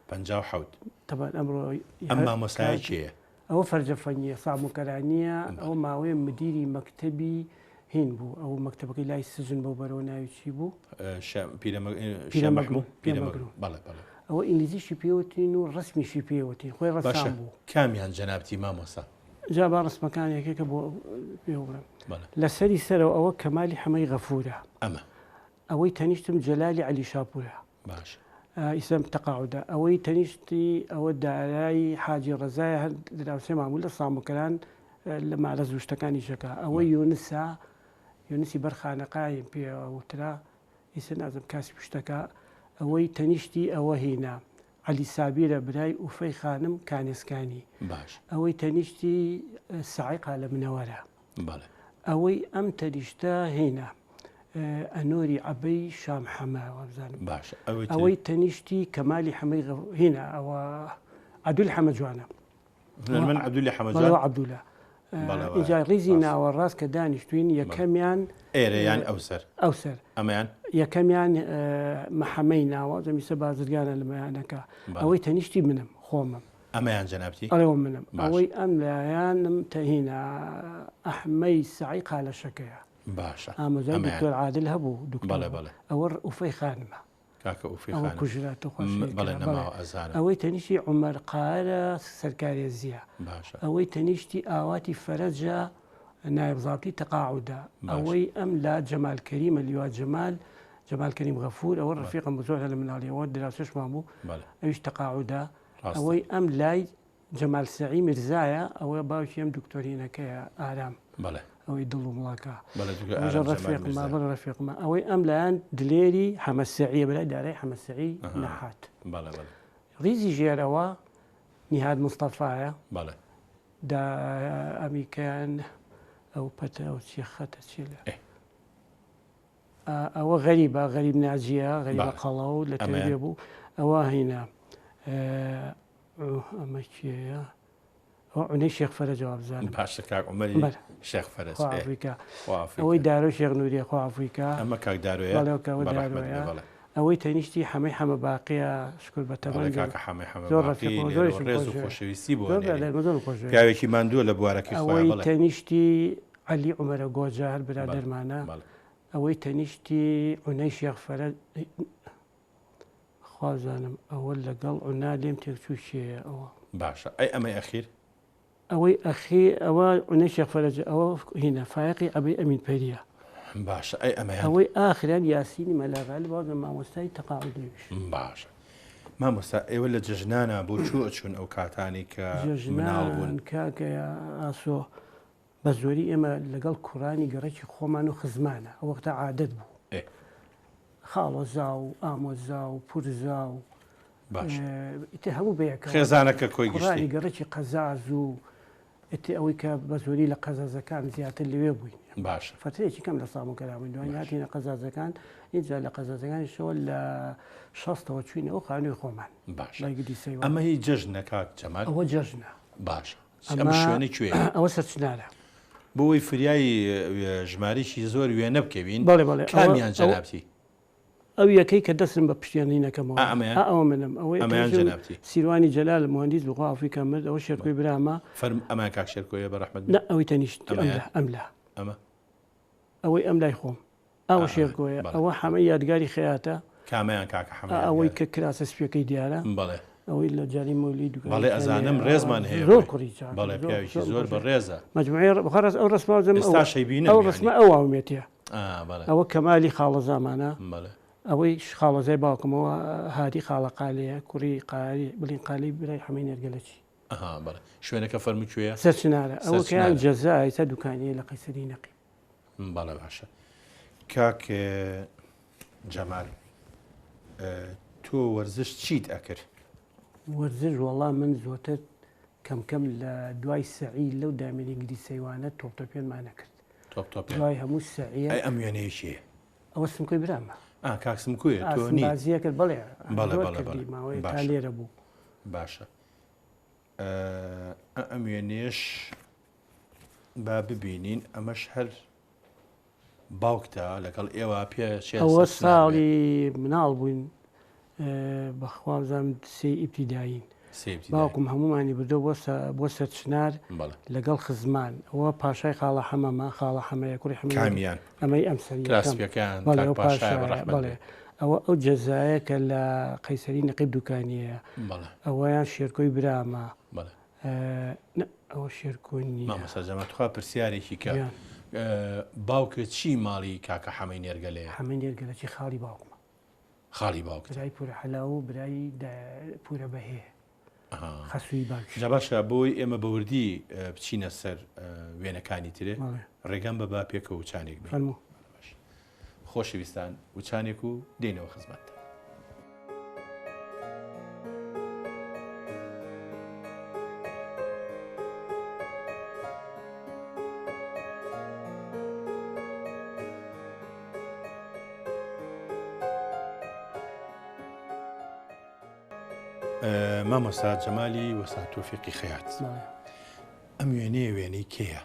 57. تەبعەن ئەمڕۆ ئەم مامۆستایە کێیە؟ ئەوە فەرجە فەنییە ساموکەرانییە ئەو ماوەیە مدیری مەکتەبی هین بوو ئەو مەکتەبەکەی لای سجن بەو بەرەوە ناوی چی بوو؟ پیرەمەگرون بەڵێ بەڵێ. ئەوە ئینگلیزیشی پێوتین و ڕەسمیشی پێوتین خۆی ڕەسام بوو. کامیان جەنابتی مامۆستا؟ جا با ڕەسمەکان یەکێکە بۆ پێ بڵێم. لەسەری سەرەوە ئەوە کەمالی حەمەی غەفوورە. ئەمە. ئەوەی تەنیشتم جەلالی عەلی شاپوورە. باش. ئیسەم تەقاعودە. ئەوەی تەنیشتی ئەوە دارای حاجی ڕەزایە هەر دراوسێمان بوو لە ساموکەران لە مالە زوو شتەکانی شەکا. ئەوەی یونسە، یونسی بەر خانەقایم پێ وترا، ئیسە نازم کاسی پشتەکە. ئەوەی تەنیشتی ئەوە هینە عەلی سابیرە برای ئوفەی خانم کانێسکانی. باش. ئەوەی تەنیشتی ساعیقا لە منەوەرە. بەڵێ. ئەوەی ئەم تەنیشتە هینە ئەنۆری عەبەی شام حەمە وابزانم. باشە ئەوەی تر؟ ئەوەی تەنیشتی کەمالی حەمەی غەف هینە ئەوە عەدول حەمە جوانە. هونەرمەند عەبدولی حەمە بەڵێ جوان؟ عەبدولە. بەڵێ وایە. ئینجا ڕیزی ڕاستە. ناوەڕاست کە دانیشتوین یەکەمیان ئێرە یان ئەوسەر؟ ئەوسەر. ئەمەیان؟ یەکەمیان مەحەمەی ناوە زەمیسە بازرگانە لە مەیانەکە. بەڵێ. ئەوەی تەنیشتی منم خۆمم. ئەمەیان جەنابتی؟ ئەڵێ ئەوە منم. باشە. ئەوەی ئەم لایانم تەهینە ئەحمەی سەعی قالەشەکەیە. باشە. ئامۆزای ئەمەیان؟ دکتۆر عادل هەبوو دکتۆر بەڵێ بوو. بەڵێ. ئەوە ئوفەی خانمە. کاکە ئوفەی ئەوە خانم. کوژرا توخوا شەهید بەڵێ کرا. بەڵێ. نەماوە ئەزانم. ئەوەی تەنیشتی عومەر قارە سەرکارێزییە. باشە. ئەوەی تەنیشتی ئاواتی فەرەجە نایب زابتی تەقاعودە. باشە. ئەوەی ئەم لا جەمال کەریمە لیوا جەمال، جەمال کەریم غەفوور ئەوە ڕەفیقم بوو زۆر هەر لە مناڵیەوە دراوسێشمان بوو. بەڵێ. ئەویش تەقاعودە. ڕاستە. ئەوەی ئەم لای جەمال سەعی میرزایە ئەوە باوکی ئەم دکتۆرینەکەیە ئارام. بەڵێ. ئەوەی دڵ و مڵاکە ڕەفیقمە بەڵێ ڕەفیقمە ئەوەی ئەم لایەن دلێری حەمە سەعیە برای دارای حەمە سەعی نەحات ڕیزی ژێرەوە نیهاد مستەفایە بەڵێ دا ئەمیکەیان ئەو پەتە ئەو چیە خەتە چیە لە ئەوە غەریبە غەریب ناجیە غەریبە قەڵەو لە تەربیە بوو ئەوە هینە ئەمە کێیە ئەوە عونەی شێخ فەرەج وابزانم. باشە کاک عومەری شێخ فەرەج خوا عەفوی کا. ئەوەی دارۆی شێخ نوریە خوا عەفوی کا. ئەمە کاک دارۆیە؟ بەڵێ ئەو کاوە دارۆیە. ئەوەی تەنیشتی حەمەی حەمە باقیە شکر بە تەمەن بەڵێ کاکە حەمەی حەمە باقی لێرەوە ڕێز و خۆشەویستی بۆ ئەنێرین. پیاوێکی ماندووە لە بوارەکەی خۆیا بەڵێ. ئەوەی تەنیشتی عەلی عومەرە گۆجە هەر برادەرمانە. ئەوەی تەنیشتی عونەی شێخ فەرەج خوازانم ئەوە لەگەڵ عونا لێم تێکچوو کێیە ئەوە؟ باشە ئەی ئەمەی ئەخیر؟ ئەوەی ئەخیر ئەوە عونەی شێخ فەرەجە ئەوە هینە فایەقی عەبەی ئەمین پەریە. باشە ئەی ئەمەیان؟ ئەوەی ئاخریان یاسینی مەلا غالب وازم مامۆستای تەقاعود نەویش. باشە مامۆستا ئێوە لە جەژنانا بۆ کوێ ئەچوون ئەو کاتانەی کە مناڵ بوون؟ جەژنان کاکە ئاسۆ بە زۆری ئێمە لەگەڵ کوڕانی گەڕەکی خۆمان و خزمانە، ئەو وەختە عادەت بوو. خاڵۆزا و ئامۆزا و پورزا و ئیتر هەموو بەیەکەوە. خێزانەکە کۆی گشتی. کوڕانی گەڕەکی قەزاز و ئیتر ئەوەی کە بە زۆری لە قەزازەکان زیاتر لەوێ بووین. باشە. فەترەیەکی کەم لە ساموکەرا بووین، دوایی هاتینە قەزازەکان، ئینجا لە قەزازەکانیشەوە لە شەستەوە چووینە ئەو خانووی خۆمان. باشە. ئەمە هی جەژنە کاک جەمال؟ ئەوە جەژنە. باشە. ئەم شوێنە کوێیە؟ ئەوە سەرچنارە. بۆ ئەوەی فریای ژمارەیەکی زۆر وێنە بکەوین، بەڵێ بەڵێ کامیان جەنابتی؟ ئەو یەکەی کە دەستم بە پشتێنەی نەکەمەوە. ئەمەیان؟ ئەوە منم. ئەوەی ئەمەیان جەنابتی؟ سیروانی جەلال موهەندیس بوو خوا عەفوی کە مرد. ئەوە شێرکۆی برامە. فەرموو ئەمەیان کاک شێرکۆیە بە ڕەحمەت بێ؟ نا ئەوەی تەنیشت ئەملا ئەملا. ئەمە؟ ئەوەی ئەم لای خۆم. ئەوە شێرکۆیە. ئەوە حەمەی یادگاری خەیاتە. کامەیان کاکە حەمە یادگار؟ ئەوەی کە کراسە سپیەکەی دیارە. بەڵێ. ئەوەی لە جاری مۆلی دوکانی بەڵێ ئەزانم ڕێزمان هەیە زۆر کوڕی چاکە. بەڵێ پیاوێکی زۆر بەڕێزە. مەجموعەی بەخوا ئەو ڕەسمە وابزانم ئێستاش ئەیبینم ئەو ڕەسمە ئەو واومێتیە. بەڵێ. ئەوە کەمالی خاڵەزامانە. بەڵێ. ئەوەی خاڵەزای باوکمەوە هادی خاڵە قالەیە کوڕی قاری بڵین قالەی برای حەمەی نێرگەلەچی. ئەها بەڵێ. شوێنەکە فەرموو کوێیە؟ سەرچنارە. ئەوەکەیان جەزا ئێستا دوکانیە لە قەیسەری نەقیب. بەڵێ باشە کاک جەمال تۆ وەرزش چیت ئەکرد؟ وەرزش وەڵا من زۆتر کەم کەم لە دوای سەعی لەو دامێنی گری سەیوانە تۆپ تۆپێنمان نەکرد تۆپ تۆپێن دوای هەموو سەعیە ئەی ئەم وێنەیە کێیە؟ ئەوە سمکۆی برامە. ئا کاک سمکۆیە تۆ نی؟ بازیە کرد بەڵێ بەڵێ زۆر بەڵێ کردی بەڵێ ماوەیە تا باشە لێرە بوو. باشە ئە ئەم وێنەیەش با ببینین ئەمەش هەر باوکتە لەگەڵ ئێوە پێ چێ ئەوە سەرچنار بێ. ساڵی مناڵ بووین بەخوا بزانم سێی ئیبتیدایین سێ ئیبتیدایی. باوکم هەموومانی بردووە بۆ بۆ سەرچنار بەڵێ. لەگەڵ خزمان ئەوە پاشای خاڵە حەمەمە خاڵە حەمەیە کوڕی حەمەی کامیان؟ ئەمەی ئەم سەر یەکەم. کراسپیەکەیان بەڵێ کاک ئەو پاشایە بە پاشایە ڕەحمەت بەڵێ بێ. ئەوە ئەو جەزایە کە لە قەیسەری نەقیب دوکانیەیە بەڵێ. ئەوەیان شێرکۆی برامە بەڵێ. نا ئەوە شێرکۆ نییە. مامۆستا جەمال تخوا پرسیارێکی کە گیان. باوکت چی ماڵی کاکە حەمەی نێرگەلەیە؟ حەمەی نێرگەلە چی خاڵی باوکمە. خاڵی باوکتە. برای پورە حەلاو و برای پورە بەهێ. ئەها. خەسووی باوکیشم. جا باشە بۆی ئێمە بە وردی بچینە سەر وێنەکانی ترێ بەڵێ. ڕێگام بە با پێکەوە وچانێک بین. فەرموو. باش. خۆشەویستان وچانێک و دێینەوە خزمەتتان. مامۆستا جەمالی وەسا تۆفیقی خەیات ئەم وێنەیە وێنەی کێیە؟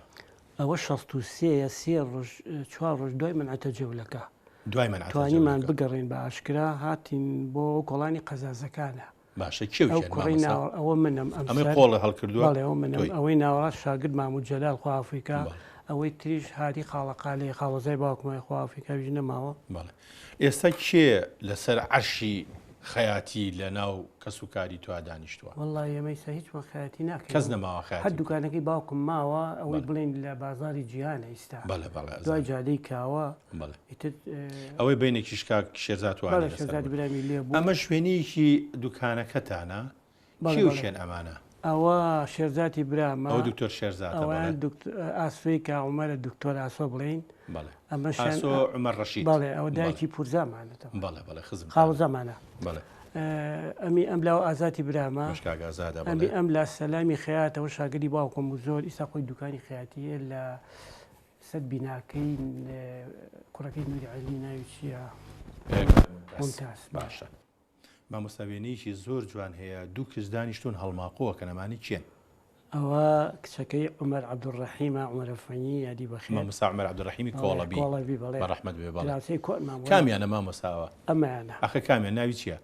ئەوە 63 یە سێ ڕۆژ چوار ڕۆژ دوای مەنعەتە جەولەکە دوای مەنعەتە توانیمان جەولەکە. بگەڕێین بە ئاشکرا هاتین بۆ کۆڵانی قەزازەکانە. باشە کێ و ئەو کێن کوڕەی مامۆستا؟ ناوە ئەوە منم ئەم ئەمەی سەر قۆڵە هەڵکردووە بەڵێ ئەوە منم تۆی. ئەوەی ناوەڕاست شاگرد مامو جەلال خوا عەفوی کا بەڵێ. ئەوەی تریش هادی خاڵە قالەیە خاڵۆزای باوکمە خوا عەفوی کا ئەویش نەماوە. بەڵێ ئێستا کێ لەسەر عەرشی خەیاتی لە ناو کەس و کاری تۆ دانیشتووە؟ وەڵا ئێمە ئیستا هیچمان خەیاتی ناکەین. کەس نەماوە خەیاتی هەر بکا. دوکانەکەی باوکم ماوە ئەوەی بەڵێ. بڵێین لە بازاڕی جیهانە ئیستا. بەڵێ بەڵێ دوای ئەزانم. جادەی کاوە بەڵێ. ئیتر. ئەوەی بەینێکیش کاک شێرزاد وانەی بەڵێ لەسەر شێرزادی بوو. برامی لێ بوو. ئەمەش وێنەیەکی دوکانەکەتانە؟ بەڵێ کێ و بەڵێ. کێن ئەمانە؟ ئەوە شێرزاتی برامە. ئەوە دکتۆر شێرزاتە بەڵێ. ئەوەیان ئاسۆی کا عومەرە دکتۆر ئاسۆ بڵێین. بەڵێ. ئەمەشیان ئاسۆ عومەر ڕەشید. بەڵێ ئەوە دایکی پورزامانە. بەڵێ بەڵێ خزمتانە. خاڵۆزامانە. بەڵێ. ئەمی ئەم لاوە ئازاتی برامە. ئەمەش کاک ئازادە بەڵێ. ئەمی ئەم لا سەلامی خەیاتە ئەوە شاگردی باوکم بوو زۆر ئیستا خۆی دوکانی خەیاتی هەیە لە سەر بیناکەی کوڕەکەی نوری عیلمی ناوی چییە؟ ممتاز. باشە. مامۆستا وێنەیەکی زۆر جوان هەیە دوو کچ دانیشتوون هەڵماقۆ ئەکەن ئەمانە کێن؟ ئەوە کچەکەی عومەر عەبدولڕەحیمە عومەر ئەفەنی یادی بەخێر. مامۆستا عومەر عەبدولڕەحیمی کۆڵەبی کۆڵەبی بەڵێ بەڕەحمەت بێ بەڵێ. دراوسێی کۆنمان بوو. کامیانە مامۆستا ئەوە؟ ئەمەیانە. ئەخە کامیان ناوی چییە؟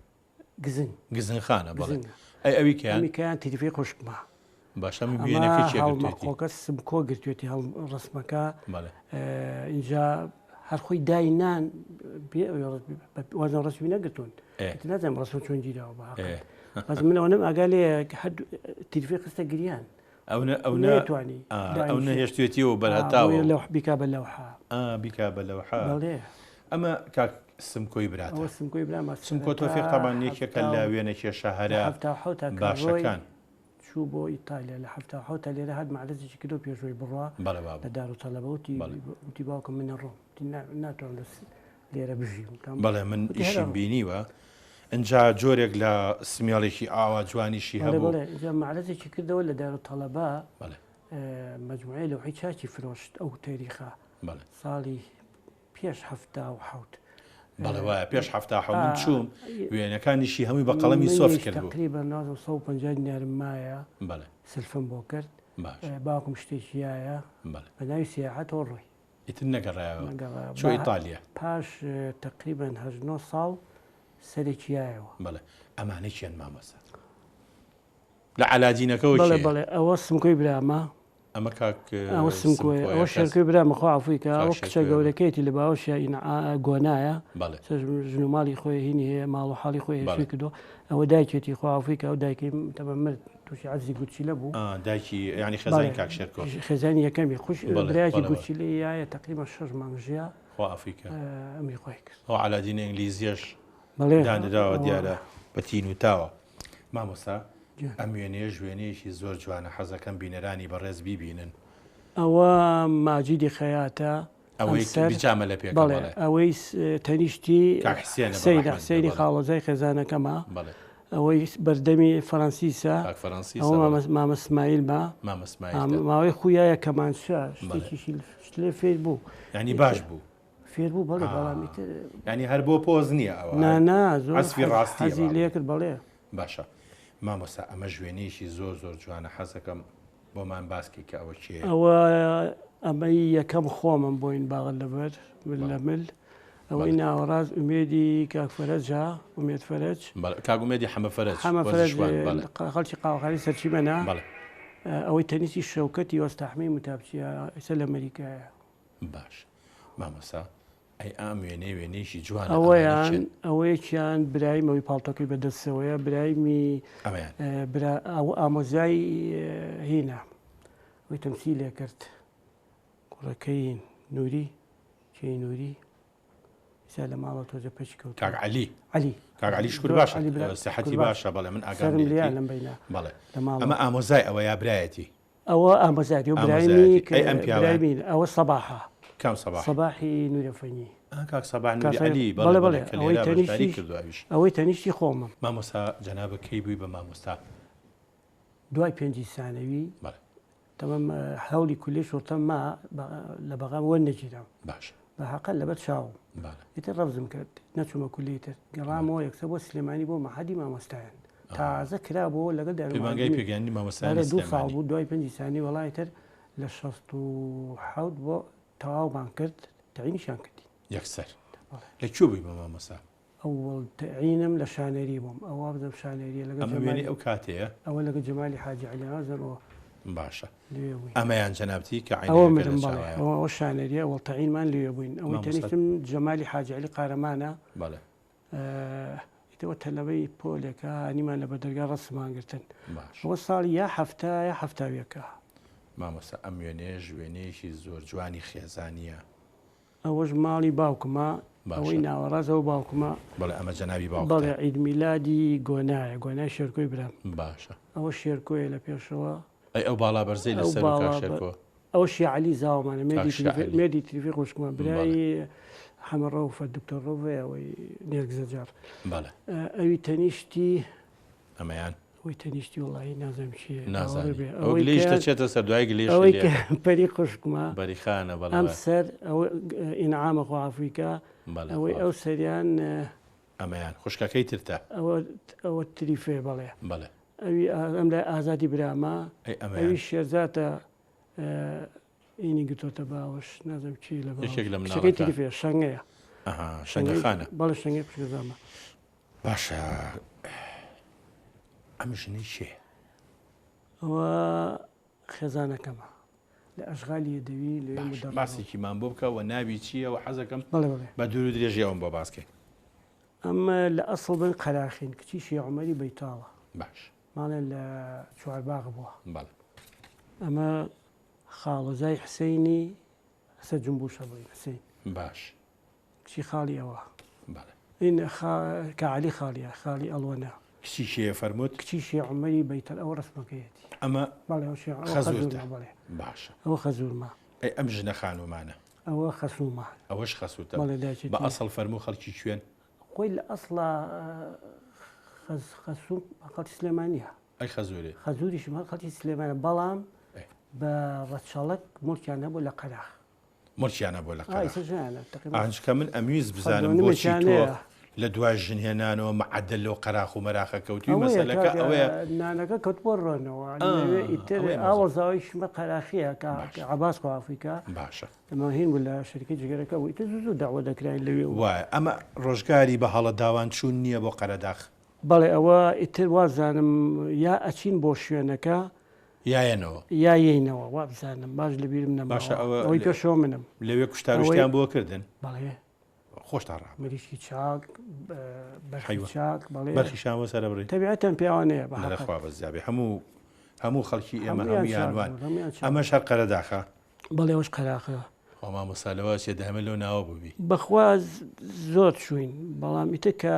گزنگ. گزنگ خانە بەڵێ. گزنگە. ئەی ئەوی کەیان؟ ئەمی کەیان تریفەی خوشکمە. باشە ئەم وێنەکەی ئەمە کێ گرتوێتی؟ هەڵمەقۆکە سمکۆ گرتوێتی هەڵ ڕەسمەکە بەڵێ. ئینجا هەر خۆی دای نان بێ ئەوەی ڕەسمی وازم ڕەسمی نەگرتوون ئێ. ئیتر نازانم ڕەسم چۆن گیراوە بە ئێ. هەقت بەس من ئەوەنەم ئاگا لێیە کە هەر تریفەی خستە گریان ئەو نە ئەو نە نەیتوانی ئا ئەو دانیشێ نەهێشتوێتیەوە بەر ئا هەتاوە بۆیە و لەوح بیکا بە لەوحە. ئا بیکا بە لەوحە. بەڵێ. ئەمە کاک سمکۆی براتە. ئەوە سمکۆی برامە سمکۆ سەرەتا تۆفیق تەبعەن یەکێکە حەفتا لە و وێنەکێشە لە هەرە 77 کە ڕۆی باشەکان. چوو بۆ ئیتالیا لە 77 تا لێرە هات مەعرەزێکی کردەوە پێش ئەوەی بڕوا بەڵێ بابم. لە دارولتەلەبە وتی بەڵێ. وتی باوکم من ئەڕۆم وتی نا ناتوانم لە لێرە بژیم وتم بەڵێ من وتی هەر ئیشیم ئەڕۆم. بینیوە ئنجا جۆرێک لە سمێڵێکی ئاوا جوانیشی بەڵێ هەبوو. بەڵێ ئینجا مەعرەزێکی کردەوە لە دارولتەلەبە بەڵێ. مەجموعەی لەوحەی چاکی فرۆشت ئەو تەریخە بەڵێ. ساڵی پێش 77. بەڵێ وایە پێش 77 من چووم وێنەکانیشی هەمووی بە قەڵەمی سۆفت منیش کردبوو. تەقریبەن نازم 150 دینارم مایە بەڵێ. سلفم بۆ کرد باش. باوکم شتێکی یایە بەڵێ. بە ناوی سیاحەتەوە ڕۆی. ئیتر نەگەڕایەوە نەگەڕایەوە. چووە ئیتالیا. پاش تەقریبەن هەشت نۆ ساڵ سەرێکی یایەوە. بەڵێ ئەمانە کێن مامۆستا؟ لە عەلادینەکەوە بەڵێ کێیە؟ بەڵێ ئەوە سمکۆی برامە. ئەمە کاک ئەوە سمکۆیە ئەوە شێرکۆی برامە خوا عەفوی کە ئەوە کچە گەورەکەیەتی لە باوەشیا گۆنایە بەڵێ ژن و ماڵی خۆی هینی هەیە ماڵ و حاڵی خۆی هێشوی کردو ئەوە دایکێتی خوا عەفوی کە ئەو دایکی تەمە مرد تووشی عەجزی گورچیلە بوو دایکی ینی خێزانی کاک شێرکۆ خێزانی یەکەمی خوش برایەکی گورچیلەی یایە تقریبا شەش مانگ ژیا خوا عەفوی کە ئەمری خۆی کرد ئەو عەلادینە ئینگلیزیەش دانراوە دیارە بە تین و تاوە مامۆستا ئەم وێنەیەش وێنەیەکی زۆر جوانە حەزەکەم بینەرانی بەڕێز بیبینن. ئەوە ماجیدی خەیاتە ئەوەی ئەمسەر بیجامە لە پێکە بەڵێ بەڵێ. ئەوەی تەنیشتی کاک حسێنە بە حسینە ڕەحمەت بێ حسێنی بەڵێ. خاڵۆزای خێزانەکەمە بەڵێ. ئەوەی بەردەمی فەرەنسیسە کاک فەرەنسیسە ئەوە بەڵێ. مامە مامە سمایلمە مامە سمایلتە. ماوەی خویایە کەمانچە بەڵێ. شتێکیشی شت لێ فێر بوو. یانی باش بوو. فێر بوو بەڵێ بەڵام ئیتر یانی هەر بۆ پۆز نییە ئەوە نا نا زۆر عەزفی ڕاستیە حەزی بابم. لێ کرد بەڵێ. باشە مامۆستا ئەمەش وێنەیەکی زۆر زۆر جوانە حەزەکەم بۆمان باس کەی کە ئەوە کێیە؟ ئەوە ئەمەی یەکەم خۆمم بۆین باغ لەبەر مل لە مل ئەوەی ناوەڕاست ئومێدی کاک فەرەجە ئومێد فەرەج بەڵێ کاک ئومێدی حەمە فەرەج حەمە فەرەج وەرزشوان بەڵێ خەڵکی قاوەخانی سەرچیمەنە بەڵێ ئەوەی تەنیشتی شەوکەتی وەستا حمەی متابچیە ئێستا لە ئەمەریکایە. باش مامۆستا ئەی ئام وێنەیە وێنەیەکی جوانە ئەمانە ئەوەیان کێن؟ ئەوەیەکیان برایم ئەوی پاڵتۆکەی بە دەستەوەیە برایمی ئەمەیان برا ئەو ئامۆزای هینە ئەوی تەمسیلێ کرد کوڕەکەی نوری کێی نوری ئیسا لە ماڵە تۆزە پەکی کەوتووە کاک عەلی عەلی کاک عەلی شکور زۆر باشە عەلی برا سەحەتی شکور باشە بەڵێ من ئاگام سەرم لێیە لێیەتی لەم بەینە بەڵێ لە ماڵەوە ئەمە ئامۆزای ئەوە یا برایەتی؟ ئەوە ئامۆزایەتی و برایمی ئامۆزایەتی. کە ئەی ئەم پیاوە؟ برایمی ئەوە سەباحە. کام سەباح؟ سەباحی نوورەفەنی. ئا کاک سەباح کاک نوری سەباح عەلی بەڵێ بەڵێ بەڵێ بەڵێ کە ئەوەی لێرە بەشداری تەنیشتیش کردووە ئەویش. ئەوەی تەنیشتی خۆمم. مامۆستا جەنابت کەی بووی بە مامۆستا؟ دوای پێنجی سانەوی بەڵێ. تەمام هەوڵی کولیەی شوڕتەم ما لە بەغا وەرنەگیرام. باشە. بە هەقە لەبەر چاوم. بەڵێ. ئیتر ڕەفزم کرد نەچوومە کولیەی تر گەڕامەوە یەکسەر بۆ سلێمانی بۆ مەعهەدی مامۆستایان. تازە کرابۆوە لەگەڵ پەیمانگای پێگەیاندنی مامۆستایانی بەڵێ دوو ساڵ سلێمانی. بوو دوای پێنجی سانی وەڵا ئیتر لە 67 بۆ تەواومان کرد تەعینیشیان کردین. یەکسەر. بەڵێ. لە کوێ بووی بە مامۆستا؟ ئەوەڵ تەعینم لە شانێری بووم ئەو وابزانم شانێریە لەگەڵ ئەمە وێنەی جەمالی ئەو کاتەیە؟ ئەوە لەگەڵ جەمالی حاجی عەلی وابزانم ئەوە باشە. لەوێ بووین. ئەمەیان جەنابتی کە ئەوە عەینەکەکە لە مرم بەڵێ چاوایە؟ ئەوە ئەوە شانێریە ئەوەڵ تەعینمان لەوێ بووین ئەوەی مامۆستا تەنیشتم جەمالی حاجی عەلی قارەمانە. بەڵێ. ئیتەوە تەلەبەی پۆلێکە هانیمان لە بەردەرگا ڕەسمان گرتن. باش. ئەوە ساڵی یا حەفتا یا حەفتاویەکە. مامۆستا ئەم وێنەیەش وێنەیەکی زۆر جوانی خێزانیە. ئەوەش ماڵی باوکمە. ئەوەی ناوەڕاست ئەوە باوکمە. بەڵێ ئەمە جەنابی باوکتە. بەڵێ عید میلادی گۆنایە، گۆنای شێرکۆی برام. باشە. ئەوە شێرکۆیە لە پێشەوە. ئەی ئەو باڵا بەرزەی لە سەرو کاک شێرکۆ؟ ئەوە شێعەلی زاوامانە، مێردی تریفەی مێردی تریفەی خوشکمە، برای حەمە ڕەوفە، دکتۆر ڕەوفەیە ئەوەی نێرگزەجاڕ. بەڵێ. ئەوی تەنیشتی. ئەمەیان. ئەوەی تەنیشتی وەڵاهی نازانم کێیە. نازانی. ئەو گلەیش دەچێتە سەر دوای گلەیش ئەوەی کە پەری خوشکمە. پەریخانە بەڵێ. ئەم سەر ئەوە ئینعامە خوا عەفوی کا. ئەوەی ئەو سەریان. ئەمەیان خوشکەکەی ترتە. ئەوە ئەوە تریفەیە بەڵێ. بەڵێ. ئەوی ئەم لای ئازادی برامە. ئەی ئەمەیان. ئەوی شێرزاتە ئینی گرتۆتە باوەش نازانم کێ لە باوەش. یەکێک لە کچەکەی مناڵەکان. تریفەیە شەنگەیە. ئەها شەنگەخانە. بەڵێ شەنگەی خوشکەزامە. باشە ئەم ژنەی کێیە؟ ئەوە خێزانەکەمە لە ئەشغالی یەدەوی لەوێ باش مدەڕڕ. باسێکیمان بۆ بکە و ناوی چییە و حەزەکەم بەڵێ بەڵێ. بە دوور و درێژی ئەوم بۆ باس کەی. ئەم لە ئەسڵ بن قەراخین کچی شێ عومەری بەیتاڵە. باش. ماڵیان لە چوارباغ بووە. بەڵێ. ئەمە خاڵۆزای حسەینی حسە جونبوشە بڵین حسین. باش. کچی خاڵی ئەوە. بەڵێ. این خا کە عەلی خاڵیە خاڵی ئەڵوەنە. کچی کێیە فەرمووت؟ کچی شێ عومەری بەیتەل ئەوە ڕەسمەکەیەتی. ئەمە بەڵێ ئەو شێ ئەوە خەزوورتە؟ خەزوورمە بەڵێ. باشە. ئەوە خەزوورمە. ئەی ئەم ژنە خانوومانە؟ ئەوە خەسوومە. ئەوەش خەسووتە. بەڵێ دایکێتی. بە ئەسڵ فەرموو خەڵکی کوێن؟ خۆی لە ئەسڵا خەز خەسووم خەڵکی سلێمانییە. ئەی خەزوورێ؟ خەزووریشم هەر خەڵکی سلێمانە بەڵام ئێ. بە ڕەچەڵەک موڵکیان هەبوو لە قەراخ. موڵکیان هەبووە لە قەراخ. ئا چونکە من ئەمویست بزانم بۆچی تۆ لە دوای ژن هێنانەوە مەعەدەل لەو قەراخ و مەراخە کەوتوی مەسەلەکە ئەوەیە. نانەکە کەوتبووە ڕۆنەوە لەوێ ئیتر ئاوەزاوەیشمە قەراخیە کە عەباس خوا عەفوی کا. باشە. ئەمە هین بوو لە شەریکەی جگەرەکە بوو ئیتر زوو زوو دەعوە دەکراین لەوێ و. وایە ئەمە ڕۆژگاری بە هەڵە داوان چوون نییە بۆ قەرەداخ؟ بەڵێ ئەوە ئیتر وازانم یا ئەچین بۆ شوێنەکە یا یەنەوە. یا یەینەوە وابزانم باش لەبیرم نەماوە. باشە ئەوە ئەوەی پێشەوە منم. لەوێ کوشتار و شتیان بۆ کردن؟ بەڵێ. خۆشتان ڕابن. مریشکی چاک، بەرخی چاک، بەڵێ. بەرخیشان بۆ سەرەبڕی؟ تەبیعەتەن پیاوانەیە بە نەرە حەقەت. خوا بەزیابێ هەموو هەموو خەڵکی ئێمە هەموویان هەموویان چاک وان. بوون، هەموویان چاک ئەمەش هەر قەرەداخە؟ بەڵێ ئەوەش قەراخە. خوا مامۆستا لەوە ئەچێ دایمە لەو ناوە بووبی. بەخوا زۆر چووین بەڵام ئیتر کە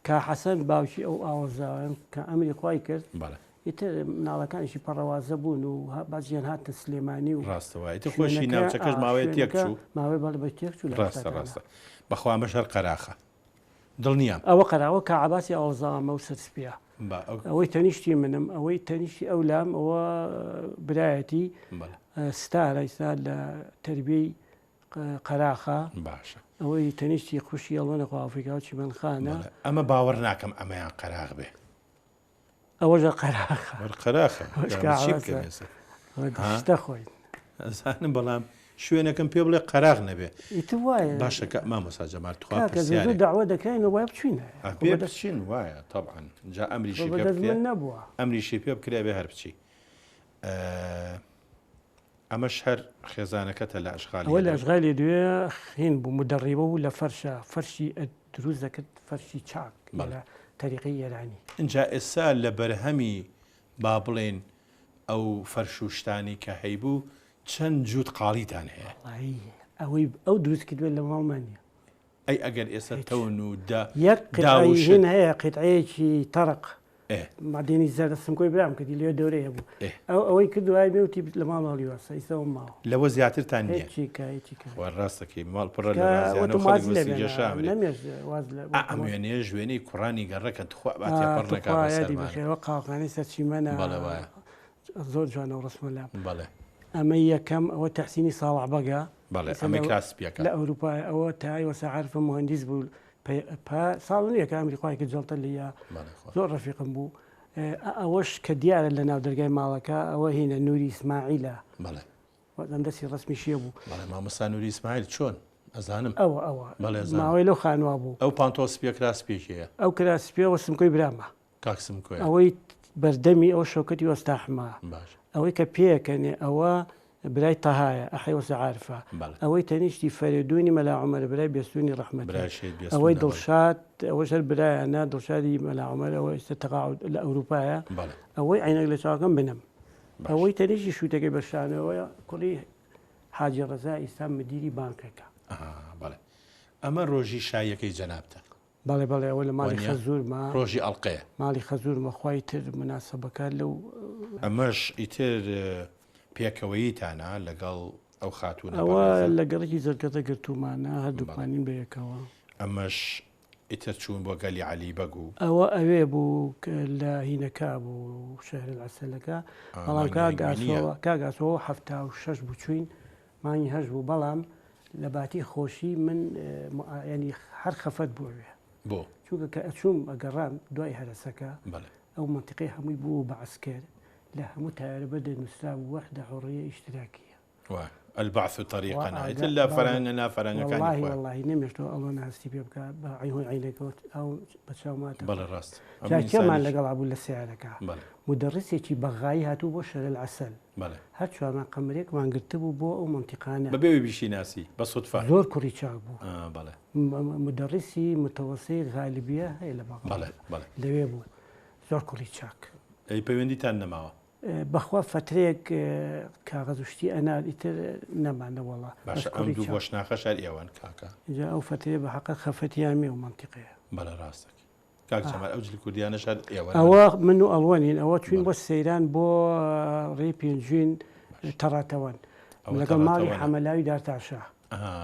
کا حەسەن باوکی ئەو ئاوەزاوەم کە ئەمری خوای کرد بەڵێ. ئیتر مناڵەکانیشی پەڕەوازە بوون و بەزیان هاتنە سلێمانی و ڕاستە وایە ئیتر خۆشی شوێنەکە ناوچەکەش ئا ماوەیە تێک شوێنەکە چوو. ماوەی بەڵێ بە تێک چوو لە ڕاستە هەشتاکانا. ڕاستە بەخوا ئەمەش هەر قەراخە دڵنیام. ئەوە قەراوە کا عەباسی ئاوەزاوەمە و سەرسپیە با ئەو ئەوەی تەنیشتی منم ئەوەی تەنیشتی ئەو لام ئەوە برایەتی بەڵێ. ستارە ئیستا لە تەربیەی قەراخە. باشە. ئەوەی تەنیشتی خوشکی ئەڵوەنە خوا ئەفریکا و چیمەنخانە. بەڵێ ئەمە باوەڕ ناکەم ئەمەیان قەراخ بێ. ئەوەش قەراخە. وەر قەراخە. ئەوەش دامە چی کە بکەم عەوەزە. ئێستا؟ ئەوە ها؟ شتە خۆین. ئەزانم بەڵام شوێنەکەم پێ بڵێ قەراخ نەبێ. ئیتر وایە. باشە کە مامۆستا جەمال تخوا کاکە زوو زوو پرسیارێک. دەعوە دەکراین و وایە بچوینە. ئە خۆ بێ بەدەست بچین وایە تەبعەن. جا خۆ ئەمریشی پێ بەدەست بکرێ من نەبووە. ئەمریشی پێ بکرێ ئەبێ هەر بچی. ئە ئەمەش هەر خێزانەکەتە لە ئەشغالی ئەوە لە هەدەوێ. ئەشغالی دوێ هین بوو مدەڕیبە بوو لە فەرشە فەرشی دروست دەکرد فەرشی چاک بەڵێ. لە تەریقەی ئێرانی. ئینجا ئێستا لە بەرهەمی با بڵێین ئەو فەرش و شتانەی کە هەیبوو چەند جووت قاڵیتان هەیە؟ وەڵایی ئەوەی ئەو دروست کردووە لە ماڵمان نییە. ئەی ئەگەر ئێستا هیچ. تەون و دە یەک داو و قیتعەی شت. هین هەیە قیتعەیەکی تەڕق ئێ. مەعدێنی زەردە سمکۆی برام کردی لەوێ دەورەی هەبوو ئێ. ئەو ئەوەی کرد وای بێ وتی لە ماڵ هەڵیواسە ئیستا ئەوم ماوە. لەوە زیاترتان نییە؟ هیچی کا هیچی کا. خوا ڕاست دەکەی ماڵ پڕە لە کە ڕازیانە و وتم خەڵک واز بە لێ سیجە بێنە شامرێ. نەمێژ واز لە ئا وتم ئەم واز. وێنەیەش وێنەی کوڕانی گەڕەکە تخوا با ئا تێپەڕ نەکا توخوا بە یادی سەرمانە. بەخێر ئەوە قاوەخانەی سەرچیمەنە بەڵێ وایە. زۆر جوانە ئەو ڕەسمە لام. بەڵێ. ئەمە یەکەم ئەوە تەحسینی ساڵح بەگە بەڵێ ئیستا ئەمەی لە کراس سپییەکە. لە ئەوروپایە ئەوە تای وەسا عارفە موهەندیس بوو پا ساڵ نییە کە ئەمری خوای کرد جەڵتە لێیا بەڵێ خوا. زۆر ڕەفیقم بوو ئەوەش کە دیارە لە ناو دەرگای ماڵەکە ئەوە هینە نوری ئیسماعیلە بەڵێ. وەزم دەستی ڕەسمی شێ بوو. بەڵێ مامۆستا نوری ئیسماعیل چۆن ئەزانم. ئەوە ئەوە بەڵێ ئەزانم. ماوەی لەو خانووە بوو. ئەو پانتۆڵ سپییە کرا سپییەکەیە؟ ئەو کرا سپییە وە سمکۆی برامە. کاک سمکۆیە. ئەوەی بەردەمی ئەوە شەوکەتی وەستا حمە. باش. ئەوەی کە پێکەنێ ئەوە برای تەهایە، ئەحەی وەستا عارفە. بەڵێ. ئەوەی تەنیشتی فەرێدوونی مەلا عومەرە، برای بێستوونی ڕەحمەتی. برای شەهید بێستوونە، ئەوەی بەڵێ. دڵشاد، ئەوەش هەر برایانە، دڵشادی مەلا عومەر، ئەوە ئێستا تەقاعود لە ئەوروپایە. بەڵێ. ئەوەی عەینەک لە چاوەکەم بنم. باش. ئەوەی تەنیشتی شووتەکەی بە شانەوەیە، کوڕی حاجی ڕەزا ئیستا مدیری بانقێکە. ئەها، بەڵێ. ئەمە ڕۆژی شاییەکەی جەنابتە. بەڵێ بەڵێ ئەوە لە ماڵی وانیە؟ خەزوورمە. ڕۆژی ئەڵقەیە. ماڵی خەزوورمە خوای تر موناسەبەکە لەو. ئەمەش ئیتر پێکەوەییتانە لەگەڵ ئەو خاتوونە ئەوە بەڕێزە. لە گەڕەکی زەرگەتە گرتوومانە بەڵێ. هەردووکمانین بە یەکەوە. ئەمەش ئیتر چوون بۆ گەلی عەلی بەگ و. ئەوە ئەوێ بوو لە هینەکە بوو شەهر العەسەلەکە ئا بەڵام مانگی کاک هەنگوینییە. ئاسۆ کاک ئاسۆ 76 بوو چووین مانگی هەشت بوو بەڵام لە باتی خۆشی من یانی هەر خەفەت بوو ئەوێ. بۆ؟ چونکە کە ئەچووم ئەگەڕام دوای هەرەسەکە بەڵێ. ئەو مەنتیقەی هەمووی بوو بە عەسکەر لە هەموو تایەرە بەردێ نووسرابوو وحدە حوڕیە ئیشتراکیە. وا البعث وا طریقنا ئاگا ئیتر لە بابە فەرەنگە نافەرەنگەکانی وەڵاهی خۆیان. وەڵاهی نەمێشتەوە ئەڵۆن هەستی پێ بکا بە عەین هۆی عەینەکەوە ئاو بە چاو ماتە. بەڵێ ڕاست جا ئەمن کێمان ئینسانێکی. لەگەڵا بوو لە سەیارەکە؟ بەڵێ. مودەڕیسێکی بەغایی هاتبوو بۆ شەرەلعەسەل. بەڵێ. هەر چوارمان قەمەرێکمان گرتبوو بۆ ئەو مەنتیقانە. بەبێ ئەوەی بیشیناسی، بە سودفە. زۆر کوڕی چاک بوو. ئا بەڵێ. مودەڕیسی متەوەسەی غالبیە هەیە لە بەغا. بەڵێ بەڵێ. لەوێ بوو. زۆر کوڕی چاک. ئەی پەیوەندیتان نەماوە؟ بەخوا فەترەیەک کاغەز و شتی ئەنارد ئیتر نەما نەوەڵا. بەس باشە ئەم کوڕی دوو چاک. بۆشناخەش هەر ئێوەن کاکە؟ ئینجا ئەو فەترەیە بە حەقە خەفەتیان مێ و مەنتیقەیە. بەڵێ ڕاست دەکەی. کاک جەمال ئەو جلی کوردیانەش هەر ئێوەن؟ ئەوە من و ئەڵوەنین ئەوە چوین بۆ سەیران بۆ ڕێی پێنجوین تەڕاتەوەن لەگەڵ ماڵی حەمەلاوی دارتاشە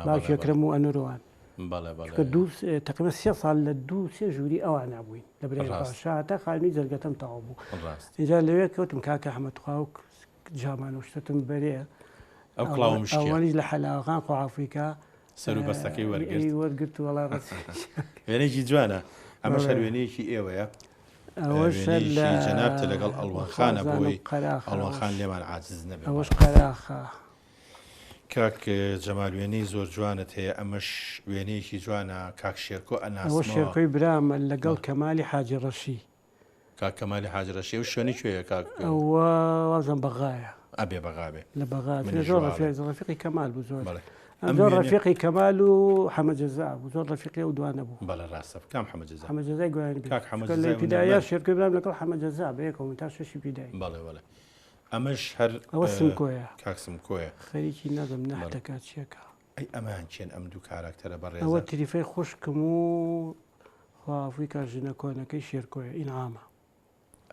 باوکی ئەکرەم و ئەنوروان چونکە دوو تقریبا سێ ساڵ لە دوو سێ ژووری ئەوانە بووین لە برای پاشا تا خانووی زەرگەتەم تەواو بوو اینجا لەوێ کەوتم کاکە ئەحمەد خوا و جامان و شتتم بەرێ ئەو کڵاوە مشکیە ئەوانیش لە حەلاوەکان خوا ئەفریکا سەر و بەستەکەی وەرگرت وەرگرت وەڵا وێنەیەکی جوانە ئەمەش هەر وێنەیەکی ئێوەیە ئەوەش لە جەنابتە لەگەڵ ئەڵوەن خانە بۆی ئەڵوەن خان لێمان عاجز نەبێ ئەوەش قەراخە کاک جەمال وێنەی زۆر جوانت هەیە ئەمەش وێنەیەکی جوانە کاک شێرکۆ ئەوە ئەناسمەوە شێرکۆی برامە لەگەڵ کەمالی حاجی ڕەشی کاک کەمالی حاجی ڕەشی ئەو شوێنە کوێیە کاک؟ ئەوە وازم بەغایە. ئەبێ بەغا بێ. لە بەغا منیش زۆر وا ڕەفیق ئەڵێم. ڕەفیقی کەمال بوو زۆر. بەڵێ. ئەم ئەم زۆر وێنە ڕەفیقی کەمال و حەمە جەزا بوو زۆر ڕەفیقی ئەو دوانە بوو. بەڵێ ڕاستە. کام حەمە جەزا؟ حەمە جەزای گۆرانی بێژ. کاک حەمە چونکە لە جەزای ئیبتیداییا هونەرمەند. شێرکۆی برام لەگەڵ حەمە جەزا بەیەکەوە بوون تا شەشی ئیبتیدایی. بەڵێ بەڵێ. ئەمەش هەر ئەوە سمکۆیە. کاک سمکۆیە. خەریکی نازم بەڵێ. نەحتەکا چیەکا. ئەی ئەمەیان کێن ئەم دوو کاراکتەرە ئەوە بەڕێزە؟ تریفەی خوشکم و خوا عەفوی کا ژنە کۆنەکەی شێرکۆیە ئینعامە.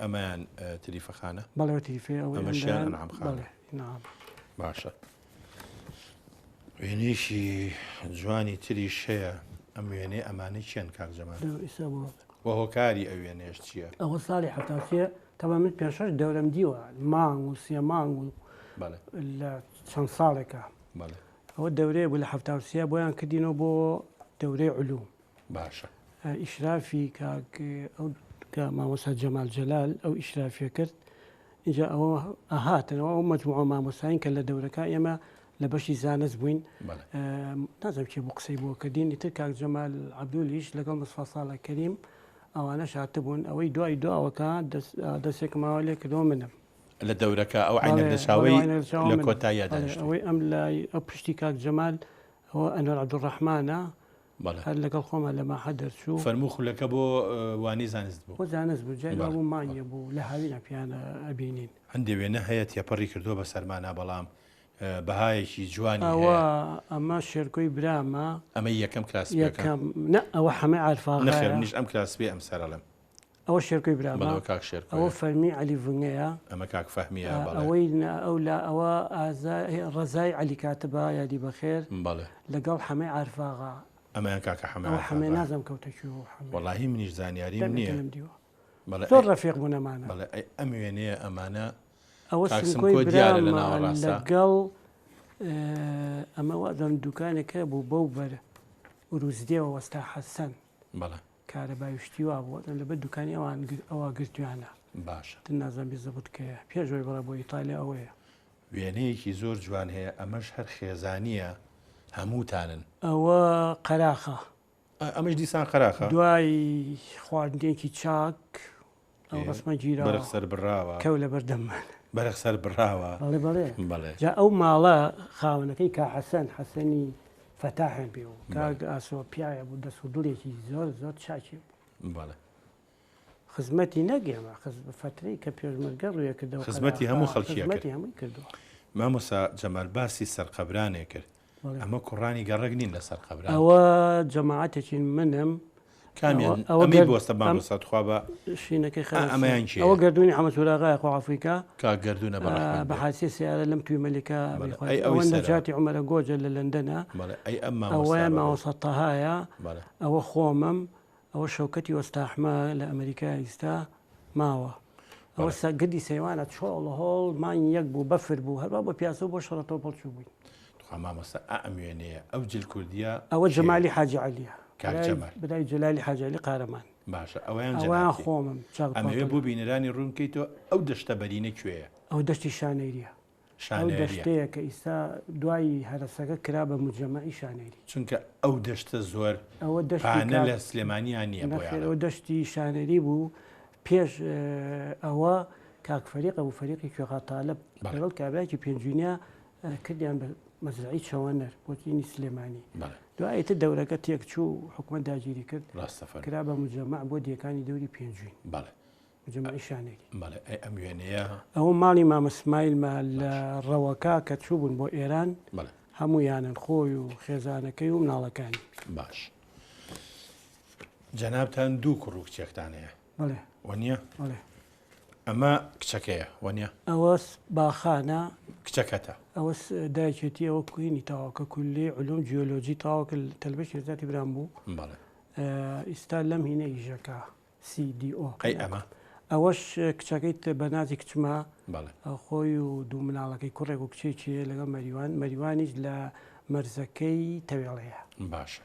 ئەمەیان تریفە خانە؟ بەڵێ ئەوە تریفەیە ئەوەی ئەم ئەمەشیان لایان ئەنعام خانە. بەڵێ ئینعامە. باشە وێنەیەکی جوانی تریش هەیە ئەم وێنەی ئەمانەی کێن کاک جەمال؟ لەو ئیسا بۆ وە هۆکاری ئەو وێنەیەش چییە؟ ئەوە ساڵی 73 تەبعەن من پێنج شەش دەورەم دیوە مانگ و سێ مانگ و بەڵێ لە چەند ساڵێکە بەڵێ ئەوە دەورەیە بوو لە 73 بۆیان کردینەوە بۆ دەورەی علوم باشە. ئیشرافی کاک ئەو کە مامۆستا جەمال جەلال ئەو ئیشرافیە کرد ئینجا ئەوە ئەهاتنەوە ئەو مەجموعە مامۆستاین کە لە دەورەکە ئێمە لە بەشی زانست بووین نازم کێ بوو قسەی بۆ کردین ئیتر کاک جەمال عەبدولیش لەگەڵ مستەفا ساڵح کەریم ئەوانەش هاتبوون ئەوەی دوای دواوەکە دەستێکم ئاوا لێ کردەوە منم لە دەورەکە ئەو عەینەک لە چاوەی لە کۆتاییا دانیشتووی ئەوەی ئەم لای ئەو پشتی کاک جەمال ئەوە ئەنوەر عەبدولڕەحمانە بەڵێ. هەر لەگەڵ خۆمان لە ماحە دەرچوو. فەرموو خولەکە بۆ وانەی زانست بوو. بۆ زانست بوو جاری بەڵێ. وابوو مانگێ بوو لە هاوینا پێیان ئەبینین. هەندێ وێنە هەیە تێپەڕی کردووە بە سەرمانا بەڵام بەهایەکی جوانی ئەوە هەیە. ئەمە شێرکۆی برامە. ئەمەی یەکەم کراسپیەکە؟ یەکەم نا ئەوە حەمەی عارف نەخێر ئاغایە. منیش ئەم کراسپیە ئەم سەر ئەڵێم. ئەوە شێرکۆی برامە. بەڵێ ئەوە کاک شێرکۆیە. ئەوە فەرمی عەلی ڤنگەیە. ئەمە کاک فەهمییە بەڵێ. ئەوەی نا ئەو لا ئەوە ئازا ڕەزای عەلی کاتبە یادی بەخێر. بەڵێ. لەگەڵ حەمەی عارف ئاغا. ئەمەیان کاکە حەمەی ئەوە عارف حەمەی ئاغایە. نازانم کەوتە کوێ ئەو حەمەیە. وەڵاهی منیش زانیاریم دەمێکە نییە. نەمدیوە. بەڵێ زۆر ئەی ڕەفیق بوون ئەمانە. بەڵێ ئەی ئەم وێنەیە ئەمانە ئەوە کاک سمکۆی سمکۆ دیارە لە برامە ناوەڕاستە. لەگەڵ ئەمە وازانم دوکانێک هەبوو بەو بەر ئوروزدێوە وەستا حەسەن. بەڵێ. کارەبای و شتی وا بوو لەبەر دوکانی ئەوان ئەوە گرتویانە. باشە. تر نازانم بزەبت کەیە پێش ئەوەی بڵێ بۆ ئیتالیا ئەوەیە. وێنەیەکی زۆر جوان هەیە ئەمەش هەر خێزانیە هەمووتانن. ئەوە قەراخە. ئەمەش دیسان قەراخە؟ دوای خواردنێکی چاک ئەو ڕەسمە گیراوە. بەرخ سەر بڕاوە. کەو لەبەر دەممان. بەرخ سەر بڕاوە. بەڵێ بەڵێ. بەڵێ. جا ئەو ماڵە خاوەنەکەی کا حەسەن، حەسەنی فەتاحیان پێ بوو. کاک ئاسۆ پیاوێ بوو دەست و دڵێکی زۆر زۆر چاکی بوو. بەڵێ. خزمەتی نەک ئێمە، فەترەی کە پێشمەرگە ڕووێ کردەوە خزمەتی هەموو خەڵکی ئەکرد. خزمەتی هەمووی کردووە. مامۆستا جەمال باسی سەرقەبرانێ کرد. ئەمە کوڕانی گەڕەک نین لەسەر قەبران؟ ئەوە جەماعەتێکین منم. کامیان؟ ئەمەی بوەستە مامۆستا تخوا بە شینەکەی خەرەسی. ئەمەیان کێیە؟ ئەوە گەردوونی حەمە سوراغایە خوا عەفوی کا. کاک گەردوونە بە ڕەحمەت بێ. بە حادیسەی سەیارە لەم توی مەلیکە بەڵێ ئەی ئەوەی ئەوە سەرەوە. نەجاتی عومەرە گۆجە لە لەندەنە. بەڵێ ئەی ئەم مامۆستا ئەوەیان بەڕێز. مامۆستا تەهایە. بەڵێ. ئەوە خۆمم. ئەوە شەوکەتی وەستا ئەحمە لە ئەمەریکا ئیستا ماوە. ئەوە بەڵێ. گردی سەیوانە چۆڵ هۆڵ مانگی یەک بوو بەفر بوو هەروا بۆ پیاسە و بۆ شەڕە تۆپەڵ چووبووین. تخوا مامۆستا ئا ئەم وێنەیە ئەو جل کوردیە ئەوە کێیە؟ جەمالی حاجی عەلیە. کاک برای جەمال. برای جەلالی حاجی عەلی قارەمان. باشە ئەوەیان ئەوەیان جەنابتی. خۆمم چاک ئەمەوێ تۆپەڵ. بۆ بینەرانی ڕوون بکەیتەوە ئەو دەشتە بەرینە کوێیە؟ ئەوە دەشتی شانەیریە. ئەو شانەیریە. دەشتەیە کە ئیستا دوای هەرەسەکە کرا بە موجەمەعی شانەیری. چونکە ئەو دەشتە زۆر ئەوە دەشتی پانە کاک لە سلێمانیا نییە بۆیان نەخێر ئەڵێم. ئەوە دەشتی شانەیری بوو پێش ئەوە کاک فەریق ئەبوو فەریقی کوێخا تالب بەڵێ. لەگەڵ کابرایەکی پێنجوینە کردیان بە مەزرەعی چەوەنەر بۆ چینی سلێمانی. بەڵێ. دوای ئیتر دەورەکە تێکچوو حکومەت داگیری کرد ڕاستە فەرموو. کرا بە موجەمەع بۆ دێکانی دەوری پێنجوین. بەڵێ. موجەمەعی شانەیری. بەڵێ ئەی ئەم وێنەیە؟ ئەوە ماڵی مامە سمایلمە لە ڕەوەکە کە چووبوون بۆ ئێران بەڵێ. هەموویانن خۆی و خێزانەکەی و مناڵەکانی. باش. جەنابتان دوو کوڕ و کچێکتان هەیە. بەڵێ. وەنیە؟ بەڵێ. ئەمە کچەکەیە وەنیە؟ ئەوە باخانە. کچەکەتە. ئەوە دایکێتی ئەوە کوینی تەواوکە کولی علوم جیۆلۆجی تەواوکە تەلبەی شێرزاتی برام بوو. بەڵێ. ئیستا لەم هینە ئیژەکە CDO. ئەی ئەمە؟ ئەوەش کچەکەی بەنازی کچمە. بەڵێ. خۆی و دوو مناڵەکەی کوڕێک و کچێکی هەیە لەگەڵ مەریوان. مەریوانیش لە مەرزەکەی تەوێڵەیە. باشە.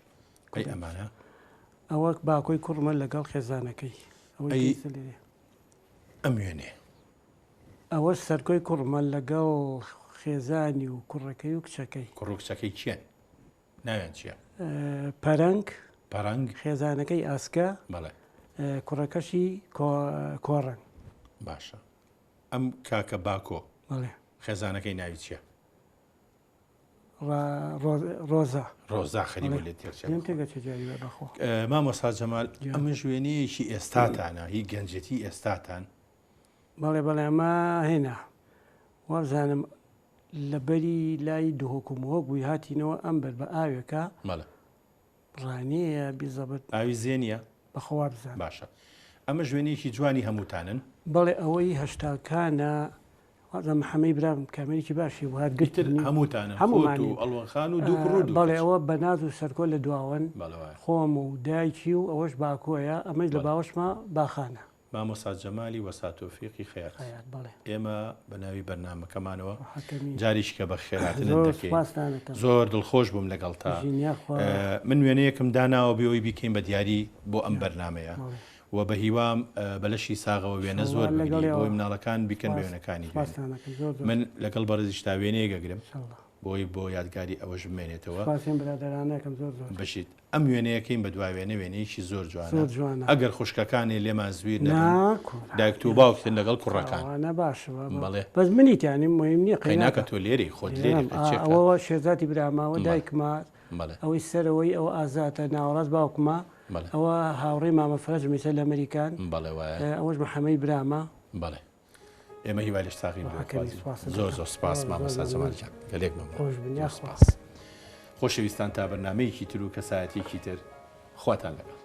ئەی ئەمانە؟ ئەوە باکۆی کوڕمە لەگەڵ خێزانەکەی. ئەوەی ئەی کەیسە لێرەیە. ئەم وێنەیە؟ ئەوە سەرکۆی کوڕمە لەگەڵ خێزانی و کوڕەکەی و کچەکەی. کوڕ و کچەکەی کێن؟ ناویان چییە؟ پەرەنگ. پەرەنگ. خێزانەکەی ئاسکە. بەڵێ. کوڕەکەشی کۆڕەنگ. باشە. ئەم کاکە باکۆ. بەڵێ. خێزانەکەی ناوی چییە؟ ڕۆزا. ڕۆزا خەریک بوو لێت تێکچێ. لێم تێکەچێ جاری وای بەخوا. مامۆستا جەمال ئەمەش وێنەیەکی ئێستاتانە هی گەنجێتی ئێستاتان. بەڵێ بەڵێ ئەمە هێنا وابزانم لە بەری لای دهۆک و مهۆک بووی هاتینەوە ئەم بەر بە ئاوێکە. بەڵێ. ڕانیەیە بیزەبت. ئاوی زێ نییە؟ بەخوا وابزانم. باشە ئەمەش وێنەیەکی جوانی هەمووتانن. بەڵێ ئەوەی هەشتاکانە وابزانم حەمەی برام کامێرێکی باشی بوو هات ئیتر گرتنی. هەمووتانن خۆت هەموومانین. و ئەڵوەن خان و دوو کوڕ و دوو بەڵێ کچ. ئەوە بەناز و سەرکۆ لە دواوەن. بەڵێ وایە. خۆم و دایکی و ئەوەش باکۆیە ئەمەش لە بەڵێ. باوەشما باخانە. مامۆستا جەمالی وەسا تۆفیقی خەیات. خەیات بەڵێ. ئێمە بە ناوی بەرنامەکەمانەوە حەکەمی. جارێکیکە بەخێرهاتنت زۆر دەکەین. سوپاستان ئەکەم. زۆر دڵخۆش بووم لەگەڵتا. بژین یاخوا. من وێنەیەکم داناوە بۆ ئەوەی بیکەین بە دیاری بۆ ئەم بەرنامەیە. بەڵێ. و بە هیوام بە لەشی ساغەوە وێنە زۆر ئینشەڵا بگری لەگەڵیەوە. بۆی مناڵەکان بیکەن بە سوپاس. وێنەکانی دوێنێ. سوپاستان ئەکەم زۆر زۆر. من لەگەڵ بەڕێزیشتا وێنەیەک ئەگرم ئینشەڵا. بۆی بۆ یادگاری ئەوەش بمێنێتەوە. سوپاسی ئەم برادەرانە ئەکەم زۆر زۆر. بژیت. ئەم وێنەیەکەیم بە دوا وێنە وێنەیەکی زۆر جوانە. زۆر جوانە. ئەگەر خوشکەکانێ لێمان زویر نەبن نا کورە. دایکت و باوکتن لەگەڵ کوڕەکان. ئەوانە باشە بابە. بەڵێ. بەس منی تیانیم مهم نییە قەیناکە قەیناکە. تۆ لێرەی خۆت لێرەی لێرەم. قەی چێکە. ئەوە شێرزادی برامە ئەوە بەڵێ. دایکمە بەڵێ. ئەوەی سەرەوەی ئەوە ئازادە ناوەڕاست باوکمە بەڵێ. ئەوە هاوڕێی مامە فەرەجم ئیستا لە ئەمریکان. بەڵێ وایە. ئەوەش محەمەی برامە. بەڵێ. ئێمە هیوای لەش ساغی بۆ حەکەمی خوازین. سوپاست زۆر دەکەم. زۆر سپاس زۆر زۆر مامۆستا مەمنون. جەمال گیان. گەلێک مەمنون. خۆش بن زۆر یاخوا. سپاس. خۆشەویستان تا بەرنامەیەکی تر و کەسایەتیەکی تر خواتان لەگەڵ.